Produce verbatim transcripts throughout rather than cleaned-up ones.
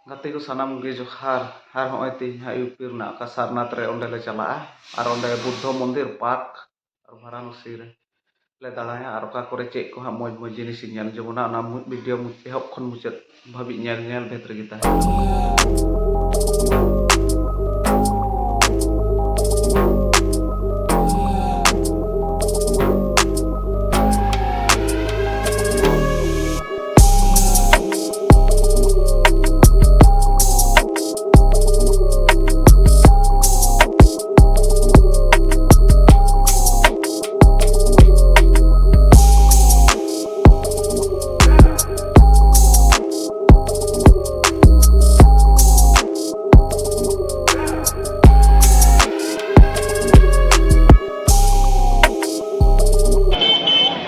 ᱜᱟᱛᱮ ᱠᱚ ᱥᱟᱱᱟᱢ ᱜᱮ ᱡᱚᱦᱟᱨ᱾ ᱟᱨ ᱦᱚᱸᱜᱼᱚᱭ ᱛᱮᱦᱮᱧ ᱦᱟᱸᱜ ᱤᱭᱩ ᱯᱤ ᱨᱮᱱᱟᱜ ᱚᱠᱟ ᱥᱟᱨᱱᱟᱛᱷ ᱨᱮ, ᱚᱸᱰᱮ ᱞᱮ ᱪᱟᱞᱟᱜᱼᱟ᱾ ᱟᱨ ᱚᱸᱰᱮ ᱵᱩᱫᱽᱫᱷᱚ ᱢᱚᱱᱫᱤᱨ, ᱯᱟᱨᱠ ᱟᱨ ᱵᱟᱨᱟᱱᱚᱥᱤ ᱨᱮ ᱞᱮ ᱫᱟᱬᱟᱭᱟ᱾ ᱟᱨ ᱚᱠᱟ ᱠᱚᱨᱮ ᱪᱮᱫ ᱠᱚ ᱦᱟᱸᱜ ᱢᱚᱡᱽ ᱢᱚᱡᱽ ᱡᱤᱱᱤᱥ ᱤᱧ ᱧᱮᱞ ᱡᱚᱝ ᱚᱱᱟ, ᱚᱱᱟ ᱢᱩ-, ᱵᱷᱤᱰᱤᱭᱳ ᱢᱩᱪᱟᱹᱫ, ᱮᱦᱚᱵ ᱠᱷᱚᱱ ᱢᱩᱪᱟᱹᱫ ᱫᱷᱟᱹᱵᱤᱡ ᱧᱮᱞ, ᱧᱮᱞ ᱵᱷᱮᱫ ᱨᱮᱜᱮ ᱛᱟᱦᱮᱱ᱾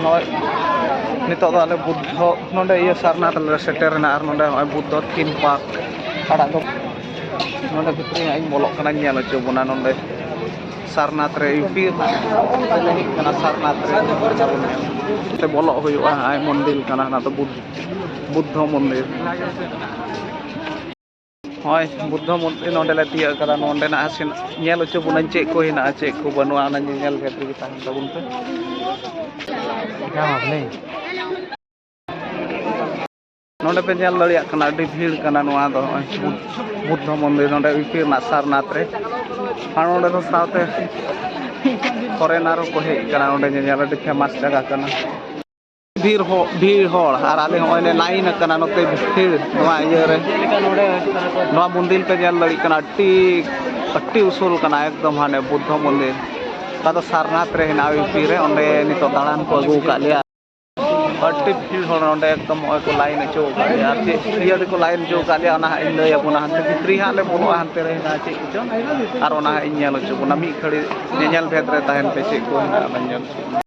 ᱱᱚᱜᱼᱚᱭ ᱱᱤᱛᱚᱜ ᱫᱚ ᱟᱞᱮ ᱵᱩᱫᱽᱫᱷᱚ, ᱱᱚᱰᱮ ᱤᱭᱟᱹ ᱥᱟᱨᱱᱟᱛᱷ ᱞᱮ ᱥᱮᱴᱮᱨ ᱮᱱᱟ᱾ ᱟᱨ ᱱᱚᱰᱮ ᱱᱚᱜᱼᱚᱭ ᱵᱩᱫᱽᱫᱷᱚ ᱛᱷᱤᱢ ᱯᱟᱨᱠ ᱟᱲᱟᱜ ᱫᱚ ᱱᱚᱰᱮ ᱵᱷᱤᱛᱨᱤ ᱦᱟᱸᱜ ᱤᱧ ᱵᱚᱞᱚᱜ ᱠᱟᱱᱟ, ᱧᱮᱞ ᱦᱚᱪᱚ ᱵᱚᱱᱟ᱾ ᱱᱚᱰᱮ ᱥᱟᱨᱱᱟᱛᱷ ᱨᱮ, ᱤᱭᱩ ᱯᱤ ᱨᱮᱱᱟᱜ ᱛᱮᱞᱮ ᱦᱮᱡ ᱠᱟᱱᱟ ᱥᱟᱨᱱᱟᱛᱷ ᱨᱮ᱾ ᱛᱮ ᱵᱚᱞᱚᱜ ᱦᱩᱭᱩᱜᱼᱟ᱾ ᱟᱭ ᱢᱚᱱᱫᱤᱨ ᱠᱟᱱᱟ, ᱚᱱᱟ ᱫᱚ ᱵᱩᱫᱽ-, ᱵᱩᱫᱽᱫᱷᱚ ᱢᱚᱱᱫᱤᱨ᱾ ᱦᱳᱭ, ᱵᱩᱫᱽᱫᱷᱚ ᱢᱚᱱᱫᱤᱨ ᱱᱚᱰᱮ ᱞᱮ ᱛᱤᱭᱟᱹᱜ ᱠᱟᱫᱟ᱾ ᱱᱚᱰᱮᱱᱟᱜ ᱦᱟᱥᱤᱱ ᱧᱮᱞ ᱦᱚᱪᱚ ᱵᱚᱱᱟᱹᱧ ᱪᱮᱫ ᱠᱚ ᱦᱮᱱᱟᱜᱼᱟ, ᱪᱮᱫ ᱠᱚ ᱵᱟᱹᱱᱩᱜᱼᱟ, ᱚᱱᱟ ᱧᱮᱧᱮᱞ ᱵᱷᱮᱫ ᱨᱮᱜᱮ ᱛᱟᱦᱮᱱ ᱛᱟᱵᱚᱱ ᱯᱮ᱾ ᱱᱚᱰᱮ ᱯᱮ ᱧᱮᱞ ᱫᱟᱲᱮᱭᱟᱜ ᱠᱟᱱᱟ, ᱟᱹᱰᱤ ᱵᱷᱤᱲ ᱠᱟᱱᱟ ᱱᱚᱣᱟ ᱫᱚ᱾ ᱱᱚᱜᱼᱚᱭ ᱵᱩᱫᱽ-, ᱵᱩᱫᱽᱫᱷᱚ ᱢᱚᱱᱫᱤᱨ ᱱᱚᱰᱮ ᱤᱭᱩ ᱯᱤ ᱨᱮᱱᱟᱜ ᱥᱟᱨᱱᱟᱛᱷ ᱨᱮ᱾ ᱟᱨ ᱱᱚᱰᱮ ᱫᱚ ᱥᱟᱶᱛᱮ ᱯᱷᱚᱨᱮᱱᱟᱨ ᱦᱚᱸᱠᱚ ᱦᱮᱡ ᱠᱟᱱᱟ ᱱᱚᱰᱮ ᱧᱮᱧᱮᱞ, ᱟᱹᱰᱤ ᱯᱷᱮᱢᱟᱥ ᱡᱟᱭᱜᱟ ᱠᱟᱱᱟ᱾ ᱵᱷᱤᱲ ᱦᱚ-, ᱵᱷᱤᱲ ᱦᱚᱲ, ᱟᱨ ᱟᱞᱮ ᱦᱚᱸᱜᱼᱚᱭ ᱞᱮ ᱞᱟᱭᱤᱱ ᱟᱠᱟᱱᱟ ᱱᱚᱛᱮ ᱵᱷᱤᱲ ᱱᱚᱣᱟ ᱤᱭᱟᱹ ᱨᱮ᱾ ᱱᱚᱣᱟ ᱢᱚᱱᱫᱤᱨ ᱯᱮ ᱧᱮᱞ ᱫᱟᱲᱮᱭᱟᱜ ᱠᱟᱱᱟ, ᱟᱹᱰᱤ, ᱟᱹᱰᱤ ᱩᱥᱩᱞ ᱠᱟᱱᱟ ᱮᱠᱫᱚᱢ, ᱦᱟᱱᱮ ᱵᱩᱫᱽᱫᱷᱚ ᱢᱚᱱᱫᱤᱨ᱾ ᱚᱠᱟ ᱫᱚ ᱥᱟᱨᱱᱟᱛᱷ ᱨᱮ ᱦᱮᱱᱟᱜᱼᱟ, ᱤᱭᱩ ᱯᱤ ᱨᱮ᱾ ᱚᱸᱰᱮ ᱱᱤᱛᱚᱜ ᱫᱟᱬᱟᱱ ᱠᱚ ᱟᱹᱜᱩ ᱟᱠᱟᱫ ᱞᱮᱭᱟ᱾ ᱟᱹᱰᱤ ᱵᱷᱤᱲ ᱦᱚᱲ ᱱᱚᱰᱮ ᱮᱠᱫᱚᱢ ᱱᱚᱜᱼᱚᱭ ᱠᱚ ᱞᱟᱭᱤᱱ ᱦᱚᱪᱚ ᱟᱠᱟᱫ ᱞᱮᱭᱟ᱾ ᱟᱨ ᱪᱮᱫ ᱤᱭᱟᱹ ᱛᱮᱠᱚ ᱞᱟᱭᱤᱱ ᱦᱚᱪᱚ ᱟᱠᱟᱫ ᱞᱮᱭᱟ, ᱚᱱᱟ ᱦᱟᱸᱜ ᱤᱧ ᱞᱟᱹᱭ ᱟᱵᱚᱱᱟ᱾ ᱦᱟᱱᱛᱮ ᱵᱷᱤᱛᱨᱤ ᱦᱟᱸᱜ ᱞᱮ ᱵᱚᱞᱚᱜᱼᱟ, ᱦᱟᱱᱛᱮ ᱨᱮ ᱦᱮᱱᱟᱜᱼᱟ ᱪᱮᱫ ᱠᱚᱪᱚᱝ, ᱟᱨ ᱚᱱᱟ ᱦᱟᱸᱜ ᱤᱧ ᱧᱮᱞ ᱦᱚᱪᱚ ᱵᱚᱱᱟ᱾ ᱢᱤᱫ ᱜᱷᱟᱹᱲᱤᱡ ᱧᱮᱧᱮᱞ ᱵᱷᱮᱫ ᱨᱮ ᱛᱟᱦᱮᱱ ᱯᱮ, ᱪᱮᱫ ᱠᱚ ᱦᱮᱱᱟᱜᱼᱟ ᱚᱱᱟ ᱧᱮᱞ ᱦᱚᱪᱚ ᱵᱚᱱᱟ᱾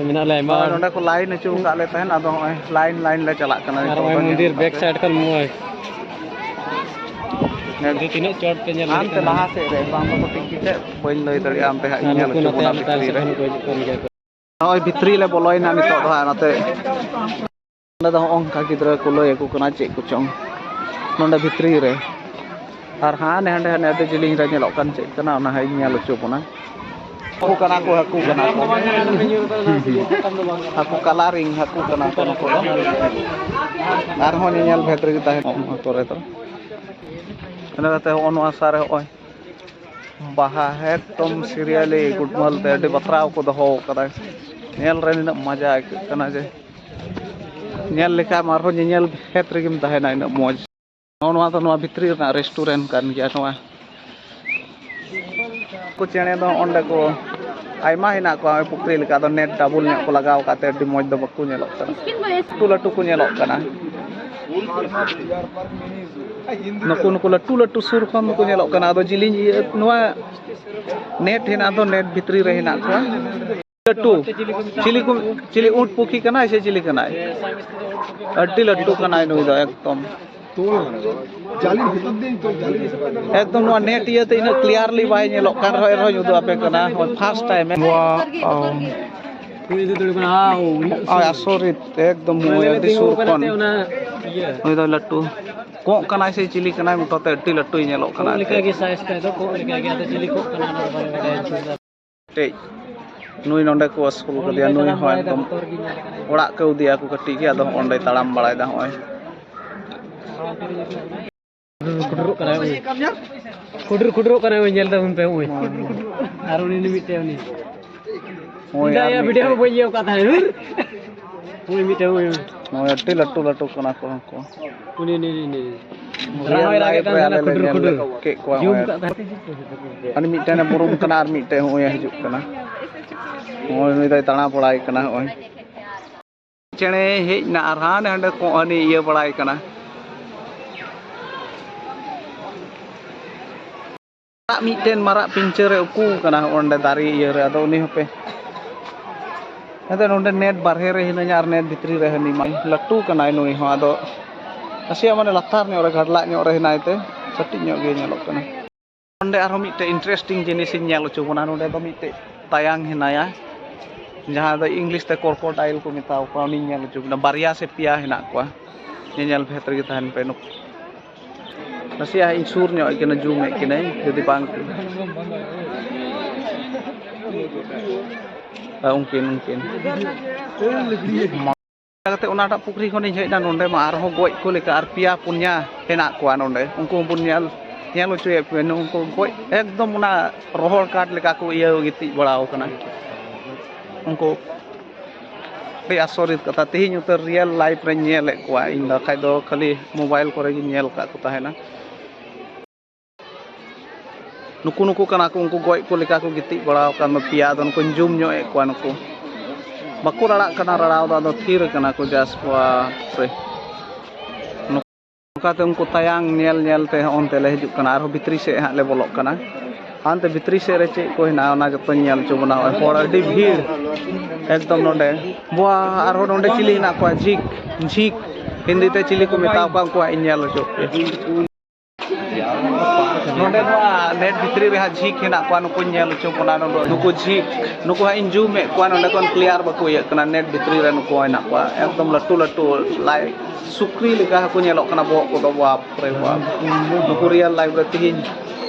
ᱢᱮᱱᱟᱜ ᱞᱮ ᱟᱭᱢᱟ᱾ ᱦᱳᱭ, ᱱᱚᱰᱮ ᱠᱚ ᱞᱟᱭᱤᱱ ᱦᱚᱪᱚ ᱟᱠᱟᱫ ᱞᱮ ᱛᱟᱦᱮᱸᱱ, ᱟᱫᱚ ᱱᱚᱜᱼᱚᱭ ᱞᱟᱭᱤᱱ ᱞᱟᱭᱤᱱ ᱞᱮ ᱪᱟᱞᱟᱜ ᱠᱟᱱᱟ ᱟᱨ ᱱᱤᱛᱚᱜ ᱱᱚᱜᱼᱚᱭ ᱫᱚ ᱧᱮᱞ ᱢᱚᱱᱫᱤᱨ ᱵᱮᱠ ᱠᱟᱛᱮ᱾ ᱥᱟᱭᱤᱰ ᱠᱷᱚᱱ ᱢᱚᱡᱽ᱾ ᱦᱮᱸ᱾ ᱡᱩᱫᱤ ᱛᱤᱱᱟᱹᱜ ᱪᱚᱴ ᱯᱮ ᱧᱮᱞ ᱦᱟᱱᱛᱮ ᱫᱟᱲᱮᱭᱟᱜ ᱞᱟᱦᱟ ᱠᱟᱱᱟ᱾ ᱥᱮᱫ ᱨᱮ, ᱵᱟᱝ ᱫᱚᱠᱚ ᱴᱤᱠᱤᱴ ᱮᱫ, ᱵᱟᱹᱧ ᱞᱟᱹᱭ ᱫᱟᱲᱮᱭᱟᱜᱼᱟ, ᱚᱱᱛᱮ ᱦᱟᱸᱜ ᱟᱨ ᱤᱧ ᱧᱮᱞ ᱱᱩᱠᱩ ᱦᱚᱪᱚ ᱱᱚᱛᱮ ᱵᱚᱱᱟ ᱟᱨ ᱞᱟᱛᱟᱨ ᱵᱷᱤᱛᱨᱤ ᱥᱮᱫ ᱨᱮ᱾ ᱠᱷᱚᱱ ᱠᱚ ᱦᱤᱡᱩᱜ ᱠᱟᱱ ᱜᱮᱭᱟ ᱠᱚ᱾ ᱱᱚᱜᱼᱚᱭ ᱵᱷᱤᱛᱨᱤ ᱞᱮ ᱵᱚᱞᱚᱭᱮᱱᱟ ᱱᱤᱛᱚᱜ ᱫᱚ ᱦᱟᱸᱜ, ᱱᱚᱛᱮ ᱚᱸᱰᱮ ᱫᱚ ᱦᱚᱸᱜᱼᱚ ᱱᱚᱝᱠᱟ ᱜᱤᱫᱽᱨᱟᱹ ᱠᱚ ᱞᱟᱹᱭ ᱟᱠᱚ ᱠᱟᱱᱟ ᱪᱮᱫ ᱠᱚᱪᱚᱝ᱾ ᱱᱚᱰᱮ ᱵᱷᱤᱛᱨᱤ ᱨᱮ᱾ ᱟᱨ ᱦᱟᱱᱮ ᱦᱟᱸᱰᱮ ᱦᱟᱱᱮ ᱟᱹᱰᱤ ᱡᱤᱞᱤᱧ ᱨᱮ ᱧᱮᱞᱚᱜ ᱠᱟᱱ ᱪᱮᱫ ᱠᱟᱱᱟ, ᱚᱱᱟ ᱦᱟᱸᱜ ᱤᱧ ᱧᱮᱞ ᱦᱚᱪᱚ ᱵᱚᱱᱟ᱾ ᱦᱟᱹᱠᱩ ᱠᱟᱱᱟ ᱠᱚ, ᱦᱟᱹᱠᱩ ᱠᱟᱱᱟ ᱠᱚ᱾ ᱦᱟᱹᱠᱩ ᱠᱟᱞᱟᱨᱤᱝ ᱦᱟᱹᱠᱩ ᱠᱟᱱᱟ ᱠᱚ ᱱᱩᱠᱩ ᱫᱚ᱾ ᱟᱨᱦᱚᱸ ᱧᱮᱧᱮᱞ ᱵᱷᱮᱫ ᱨᱮᱜᱮ ᱛᱟᱦᱮᱱ ᱱᱚᱣᱟ ᱠᱚᱨᱮ ᱫᱚ᱾ ᱤᱱᱟᱹ ᱠᱟᱛᱮ ᱦᱚᱸᱜᱼᱚ ᱱᱚᱣᱟ ᱥᱟᱨ ᱨᱮ ᱦᱚᱸᱜᱼᱚᱭ ᱵᱟᱦᱟ ᱮᱠᱫᱚᱢ ᱥᱤᱨᱤᱭᱟᱞᱤ ᱜᱩᱰᱢᱟᱹᱞ ᱛᱮ ᱟᱹᱰᱤ ᱵᱟᱛᱨᱟᱣ ᱠᱚ ᱫᱚᱦᱚ ᱟᱠᱟᱫᱟ᱾ ᱧᱮᱞ ᱨᱮ ᱱᱤᱱᱟᱹᱜ ᱢᱚᱡᱟ ᱟᱹᱭᱠᱟᱹᱜ ᱠᱟᱱᱟ ᱡᱮ ᱧᱮᱞ ᱞᱮᱠᱷᱟᱱ ᱟᱨᱦᱚᱸ ᱧᱮᱧᱮᱞ ᱯᱷᱮᱰ ᱨᱮᱜᱮᱢ ᱛᱟᱦᱮᱱᱟ, ᱤᱱᱟᱹᱜ ᱢᱚᱡᱽ᱾ ᱱᱚᱜᱼᱚ ᱱᱚᱣᱟ ᱫᱚ ᱱᱚᱣᱟ ᱵᱷᱤᱛᱨᱤ ᱨᱮᱱᱟᱜ ᱨᱮᱥᱴᱩᱨᱮᱱᱴ ᱠᱟᱱ ᱜᱮᱭᱟ᱾ ᱱᱚᱣᱟ ᱠᱚ ᱪᱮᱬᱮ ᱫᱚ ᱚᱸᱰᱮ ᱠᱚ ᱟᱭᱢᱟ ᱦᱮᱱᱟᱜ ᱠᱚᱣᱟ, ᱯᱩᱠᱷᱨᱤ ᱞᱮᱠᱟ ᱫᱚ ᱱᱮᱴ ᱰᱟᱵᱚᱞ ᱧᱚᱜ ᱠᱚ ᱞᱟᱜᱟᱣ ᱟᱠᱟᱫ ᱛᱮ ᱟᱹᱰᱤ ᱢᱚᱡᱽ ᱫᱚ ᱵᱟᱠᱚ ᱧᱮᱞᱚᱜ ᱠᱟᱱᱟ᱾ ᱞᱟᱹᱴᱩ ᱞᱟᱹᱴᱩ ᱠᱚ ᱧᱮᱞᱚᱜ ᱠᱟᱱᱟ᱾ ᱱᱩᱠᱩ ᱱᱩᱠᱩ ᱞᱟᱹᱴᱩ ᱞᱟᱹᱴᱩ ᱥᱩᱨ ᱠᱷᱚᱱ ᱫᱚᱠᱚ ᱧᱮᱞᱚᱜ ᱠᱟᱱᱟ᱾ ᱟᱫᱚ ᱡᱤᱞᱤᱧ ᱤᱭᱟᱹ ᱱᱚᱣᱟ ᱱᱮᱴ ᱦᱮᱱᱟᱜ ᱫᱚ, ᱱᱮᱴ ᱵᱷᱤᱛᱨᱤ ᱨᱮ ᱦᱮᱱᱟᱜ ᱠᱚᱣᱟ᱾ ᱞᱟᱹᱴᱩ ᱪᱤᱞᱤ ᱠᱚ, ᱪᱤᱞᱤ ᱩᱸᱴ ᱯᱩᱠᱷᱤ ᱠᱟᱱᱟᱭ ᱥᱮ ᱪᱤᱞᱤ ᱠᱟᱱᱟᱭ? ᱟᱹᱰᱤ ᱞᱟᱹᱴᱩ ᱠᱟᱱᱟᱭ ᱱᱩᱭ ᱫᱚ ᱮᱠᱫᱚᱢ᱾ ᱮᱠᱫᱚᱢ ᱱᱚᱣᱟ ᱱᱮᱴ ᱤᱭᱟᱹᱛᱮ ᱤᱱᱟᱹᱜ ᱠᱞᱤᱭᱟᱨᱞᱤ ᱵᱟᱭ ᱧᱮᱞᱚᱜ ᱠᱟᱱ ᱨᱮᱦᱚᱸ, ᱮᱱᱨᱮᱦᱚᱸᱧ ᱩᱫᱩᱜ ᱟᱯᱮ ᱠᱟᱱᱟ᱾ First time. ᱩᱱᱤ ᱫᱚ ᱫᱟᱹᱲ ᱠᱟᱱᱟ, ᱦᱟ, ᱩᱱᱤ ᱟᱭ ᱟᱥᱚᱨᱤᱛ ᱮᱠᱫᱚᱢ ᱚᱱᱟ ᱱᱩᱭ ᱧᱮᱞᱮ ᱟᱹᱰᱤ ᱛᱤᱸᱜᱩ ᱥᱩᱨ ᱟᱠᱟᱱᱟ ᱠᱷᱚᱱ᱾ ᱛᱮ ᱚᱱᱟ ᱤᱭᱟᱹ᱾ ᱱᱩᱭ ᱫᱚ ᱞᱟᱹᱴᱩ ᱠᱚᱸᱜ ᱠᱟᱱᱟᱭ ᱥᱮ ᱪᱤᱞᱤ ᱠᱟᱱᱟᱭ, ᱢᱚᱴᱟᱛᱮ ᱟᱹᱰᱤ ᱞᱟᱹᱴᱩᱭ ᱧᱮᱞᱚᱜ ᱠᱟᱱᱟ᱾ ᱠᱚᱸᱜ ᱞᱮᱠᱟ ᱜᱮ ᱥᱟᱭᱤᱡ ᱛᱟᱭ ᱫᱚ, ᱠᱚᱸᱜ ᱞᱮᱠᱟ ᱜᱮ᱾ ᱟᱫᱚ ᱪᱤᱞᱤ ᱠᱚᱸᱜ ᱠᱟᱱᱟ ᱚᱱᱟ ᱫᱚ ᱵᱟᱹᱧ ᱵᱟᱰᱟᱭᱟ᱾ ᱢᱤᱫᱴᱮᱡ ᱱᱩᱭ ᱱᱚᱰᱮ ᱠᱚ ᱟᱹᱥᱩᱞ ᱠᱟᱫᱮᱭᱟ, ᱱᱩᱭ ᱦᱚᱸ ᱮᱠᱫᱚᱢ ᱚᱲᱟᱜ ᱠᱟᱹᱣᱫᱤᱭᱟ ᱠᱚ ᱠᱟᱹᱴᱤᱡ ᱜᱮ, ᱟᱫᱚ ᱦᱚᱸᱜᱼᱚᱭ ᱛᱟᱲᱟᱢ ᱵᱟᱲᱟᱭᱮᱫᱟ ᱦᱚᱸᱜᱼᱚᱭ᱾ ᱠᱩᱰᱩᱨ ᱠᱩᱰᱩᱨᱚᱜ ᱠᱟᱱᱟᱭ ᱩᱱᱤ᱾ ᱠᱩᱰᱩᱨ ᱠᱩᱰᱩᱨᱚᱜ ᱠᱟᱱᱟᱭ ᱩᱱᱤ, ᱧᱮᱞ ᱛᱟᱵᱚᱱ ᱯᱮ ᱩᱱᱤ᱾ ᱟᱨ ᱩᱱᱤ ᱩᱱᱤ ᱢᱤᱫᱴᱮᱡ ᱩᱱᱤ᱾ ᱦᱳᱭ, ᱤᱧ ᱫᱚ ᱟᱨ ᱭᱟ ᱵᱷᱤᱰᱤᱭᱳ ᱢᱤᱫᱴᱮᱡ᱾ ᱵᱟᱹᱧ ᱤᱭᱟᱹ ᱟᱠᱟᱫ ᱛᱟᱦᱮᱸᱫ᱾ ᱦᱩᱨ! ᱩᱱᱤ ᱢᱤᱫᱴᱮᱡ ᱩᱱᱤ᱾ ᱦᱳᱭ, ᱟᱹᱰᱤ ᱞᱟᱹᱴᱩ ᱞᱟᱹᱴᱩ ᱠᱟᱱᱟ ᱠᱚ ᱩᱱᱠᱩ᱾ ᱩᱱᱤ, ᱩᱱᱤ, ᱩᱱᱤ, ᱩᱱᱤ᱾ ᱨᱟᱜ ᱦᱚᱸᱭ ᱨᱟᱜᱮᱫ ᱠᱟᱱ ᱨᱮ ᱛᱟᱦᱮᱱᱟ, ᱟᱞᱮ ᱞᱮ ᱠᱷᱩᱰᱩᱨ ᱧᱮᱞ ᱠᱷᱩᱰᱩᱨ᱾ ᱠᱮᱫ ᱠᱚᱣᱟ ᱡᱩᱢ ᱱᱚᱜᱼᱚᱭ᱾ ᱠᱟᱜ ᱛᱟᱦᱮᱱᱟ᱾ ᱟᱨ ᱢᱤᱫᱴᱮᱱ ᱮ ᱵᱩᱨᱩᱢ ᱠᱟᱱᱟ ᱟᱨ ᱢᱤᱫᱴᱮᱱ ᱦᱚᱸᱜᱼᱚᱭ ᱦᱤᱡᱩᱜ ᱠᱟᱱᱟ᱾ ᱦᱚᱸᱜᱼᱚᱭ ᱱᱩᱭ ᱫᱚᱭ ᱫᱟᱬᱟ ᱵᱟᱲᱟᱭ ᱠᱟᱱᱟ ᱦᱚᱸᱜᱼᱚᱭ᱾ ᱪᱮᱬᱮᱭ ᱦᱮᱡ ᱮᱱᱟ ᱟᱨ ᱦᱟᱸᱰᱮ ᱦᱟᱸᱰᱮ ᱠᱚᱸᱜ ᱦᱟᱹᱱᱤ ᱤᱭᱟᱹ ᱵᱟᱲᱟᱭ ᱠᱟᱱᱟ᱾ ᱢᱟᱨᱟᱜ ᱢᱤᱫᱴᱮᱱ ᱢᱟᱨᱟᱜ ᱯᱤᱧᱪᱟᱹᱨ ᱨᱮ ᱩᱠᱩ ᱠᱟᱱᱟ ᱚᱸᱰᱮ ᱫᱟᱨᱮ ᱤᱭᱟᱹ ᱨᱮ, ᱟᱫᱚ ᱩᱱᱤ ᱦᱚᱸᱯᱮ ᱟᱫᱚ ᱱᱚᱰᱮ ᱱᱮᱴ ᱵᱟᱨᱦᱮ ᱨᱮ ᱦᱤᱱᱟᱹᱧᱟ ᱟᱨ ᱱᱮᱴ ᱵᱷᱤᱛᱨᱤ ᱨᱮ ᱦᱟᱹᱱᱤ ᱢᱟᱭ ᱞᱟᱹᱴᱩ ᱠᱟᱱᱟᱭ ᱱᱩᱭ ᱦᱚᱸ, ᱟᱫᱚ ᱱᱟᱥᱮᱭᱟᱜ ᱢᱟᱱᱮ ᱞᱟᱛᱟᱨ ᱧᱚᱜ ᱨᱮ ᱜᱷᱟᱰᱞᱟᱜ ᱧᱚᱜ ᱨᱮ ᱦᱮᱱᱟᱭ ᱛᱮ ᱠᱟᱹᱴᱤᱡ ᱧᱚᱜ ᱜᱮ ᱧᱮᱞᱚᱜ ᱠᱟᱱᱟ᱾ ᱚᱸᱰᱮ ᱟᱨᱦᱚᱸ ᱢᱤᱫᱴᱮᱡ ᱤᱱᱴᱟᱨᱮᱥᱴᱤᱝ ᱡᱤᱱᱤᱥᱤᱧ ᱧᱮᱞ ᱦᱚᱪᱚ ᱵᱚᱱᱟ᱾ ᱱᱚᱰᱮ ᱫᱚ ᱢᱤᱫᱴᱮᱡ ᱛᱟᱭᱟᱝ ᱦᱮᱱᱟᱭᱟ, ᱡᱟᱦᱟᱸ ᱫᱚ ᱤᱝᱞᱤᱥ ᱛᱮ ᱠᱨᱚᱠᱳᱰᱟᱭᱤᱞ ᱠᱚ ᱢᱮᱛᱟᱣ ᱠᱚᱣᱟ, ᱩᱱᱤᱧ ᱧᱮᱞ ᱦᱚᱪᱚ ᱵᱚᱱᱟ᱾ ᱵᱟᱨᱭᱟ ᱥᱮ ᱯᱮᱭᱟ ᱦᱮᱱᱟᱜ ᱠᱚᱣᱟ᱾ ᱧᱮᱧᱮᱞ ᱵᱷᱮᱫ ᱨᱮᱜᱮ ᱛᱟᱦᱮᱱ ᱯᱮ᱾ ᱱᱩᱠᱩ ᱱᱟᱥᱮᱭᱟᱜ ᱤᱧ ᱥᱩᱨ ᱧᱚᱜ ᱠᱤᱱᱟ, ᱡᱩᱢ ᱮᱫ ᱠᱤᱱᱟᱹᱧ ᱡᱩᱫᱤ ᱵᱟᱝ᱾ ᱦᱮᱸ, ᱩᱱᱠᱤᱱ, ᱩᱱᱠᱤᱱ᱾ ᱠᱟᱛᱮ ᱚᱱᱟᱴᱟᱜ ᱯᱩᱠᱷᱨᱤ ᱠᱷᱚᱱᱤᱧ ᱦᱮᱡ ᱮᱱᱟ ᱱᱚᱸᱰᱮ ᱢᱟ, ᱟᱨᱦᱚᱸ ᱜᱚᱡ ᱠᱚ ᱞᱮᱠᱟ ᱟᱨ ᱯᱮᱭᱟ ᱯᱩᱱᱭᱟ ᱦᱮᱱᱟᱜ ᱠᱚᱣᱟ ᱱᱚᱸᱰᱮ᱾ ᱩᱱᱠᱩ ᱦᱚᱸᱵᱚᱱ ᱧᱮᱞ, ᱧᱮᱞ ᱦᱚᱪᱚᱭᱮᱫ ᱯᱮᱭᱟ᱾ ᱱᱩᱠᱩ ᱜᱚᱡ ᱮᱠᱫᱚᱢ ᱚᱱᱟ ᱨᱚᱦᱚᱲ ᱠᱟᱴ ᱞᱮᱠᱟ ᱠᱚ ᱤᱭᱟᱹ ᱜᱤᱛᱤᱡ ᱵᱟᱲᱟᱣ ᱠᱟᱱᱟ᱾ ᱩᱱᱠᱩ ᱟᱹᱰᱤ ᱟᱥᱚᱨᱤᱛ ᱠᱟᱛᱷᱟ, ᱛᱮᱦᱮᱧ ᱩᱛᱟᱹᱨ real life ᱨᱮᱧ ᱧᱮᱞᱮᱫ ᱠᱚᱣᱟ ᱤᱧ ᱫᱚ, ᱵᱟᱠᱷᱟᱡ ᱫᱚ ᱠᱷᱟᱹᱞᱤ mobile ᱠᱚᱨᱮ ᱜᱤᱧ ᱧᱮᱞ ᱟᱠᱟᱫ ᱠᱚ ᱛᱟᱦᱮᱱᱟ᱾ ᱱᱩᱠᱩ, ᱱᱩᱠᱩ ᱠᱟᱱᱟ ᱠᱚ, ᱩᱱᱠᱩ ᱜᱚᱡ ᱠᱚ ᱞᱮᱠᱟ ᱠᱚ ᱜᱤᱛᱤᱡ ᱵᱟᱲᱟ ᱟᱠᱟᱱ ᱫᱚ ᱯᱮᱭᱟ, ᱟᱫᱚ ᱱᱩᱠᱩᱧ ᱡᱩᱢ ᱧᱚᱜ ᱮᱫ ᱠᱚᱣᱟ᱾ ᱱᱩᱠᱩ ᱵᱟᱠᱚ ᱨᱟᱲᱟᱜ ᱠᱟᱱᱟ, ᱨᱟᱲᱟᱣ ᱫᱚ ᱟᱫᱚ ᱛᱷᱤᱨ ᱟᱠᱟᱱᱟ ᱠᱚ, just ᱵᱟᱯᱨᱮ᱾ ᱱᱚᱝᱠᱟᱛᱮ ᱩᱱᱠᱩ ᱛᱟᱭᱟᱝ ᱧᱮᱞ ᱧᱮᱞ ᱛᱮ ᱦᱚᱸᱜᱼᱚᱱᱛᱮ ᱞᱮ ᱦᱤᱡᱩᱜ ᱠᱟᱱᱟ, ᱟᱨᱦᱚᱸ ᱵᱷᱤᱛᱨᱤ ᱥᱮᱫ ᱦᱟᱸᱜ ᱞᱮ ᱵᱚᱞᱚᱜ ᱠᱟᱱᱟ᱾ ᱦᱟᱱᱛᱮ ᱵᱷᱤᱛᱨᱤ ᱥᱮᱫ ᱨᱮ ᱪᱮᱫ ᱠᱚ ᱦᱮᱱᱟᱜᱼᱟ, ᱚᱱᱟ ᱡᱚᱛᱚᱧ ᱧᱮᱞ ᱦᱚᱪᱚ ᱵᱚᱱᱟ᱾ ᱦᱚᱲ ᱟᱹᱰᱤ ᱵᱷᱤᱲ ᱮᱠᱫᱚᱢ ᱱᱚᱰᱮ᱾ ᱵᱟ, ᱟᱨᱦᱚᱸ ᱱᱚᱰᱮ ᱪᱤᱞᱤ ᱦᱮᱱᱟᱜ ᱠᱚᱣᱟ? ᱡᱷᱤᱠ, ᱡᱷᱤᱠ ᱦᱤᱱᱫᱤ ᱛᱮ ᱪᱤᱞᱤ ᱠᱚ ᱢᱮᱛᱟᱣ ᱠᱚᱣᱟ, ᱩᱱᱠᱩᱣᱟᱜ ᱤᱧ ᱧᱮᱞ ᱦᱚᱪᱚ ᱯᱮᱭᱟ᱾ ᱱᱚᱰᱮ ᱱᱚᱣᱟ net ᱵᱷᱤᱛᱨᱤ ᱨᱮ ᱦᱟᱸᱜ ᱡᱷᱤᱠ ᱦᱮᱱᱟᱜ ᱠᱚᱣᱟ, ᱱᱩᱠᱩᱧ ᱧᱮᱞ ᱦᱚᱪᱚ ᱵᱚᱱᱟ᱾ ᱱᱩᱠᱩ, ᱱᱩᱠᱩ ᱡᱷᱤᱠ, ᱱᱩᱠᱩ ᱦᱟᱸᱜ ᱤᱧ ᱡᱩᱢ ᱮᱫ ᱠᱚᱣᱟ, ᱱᱚᱰᱮ ᱠᱷᱚᱱ clear ᱵᱟᱠᱚ ᱤᱭᱟᱹᱜ ᱠᱟᱱᱟ᱾ Net ᱵᱷᱤᱛᱨᱤ ᱨᱮ ᱱᱩᱠᱩ ᱦᱮᱱᱟᱜ ᱠᱚᱣᱟ, ᱮᱠᱫᱚᱢ ᱞᱟᱹᱴᱩ ᱞᱟᱹᱴᱩ ᱞᱟᱭ ᱥᱩᱠᱨᱤ ᱞᱮᱠᱟ ᱦᱚᱸᱠᱚ ᱧᱮᱞᱚᱜ ᱠᱟᱱᱟ, ᱵᱚᱦᱚᱜ ᱠᱚᱫᱚ ᱵᱟᱯ ᱨᱮ ᱵᱟᱯ᱾ ᱱᱩᱠᱩ real life ᱨᱮ ᱛᱤᱦᱤᱧ,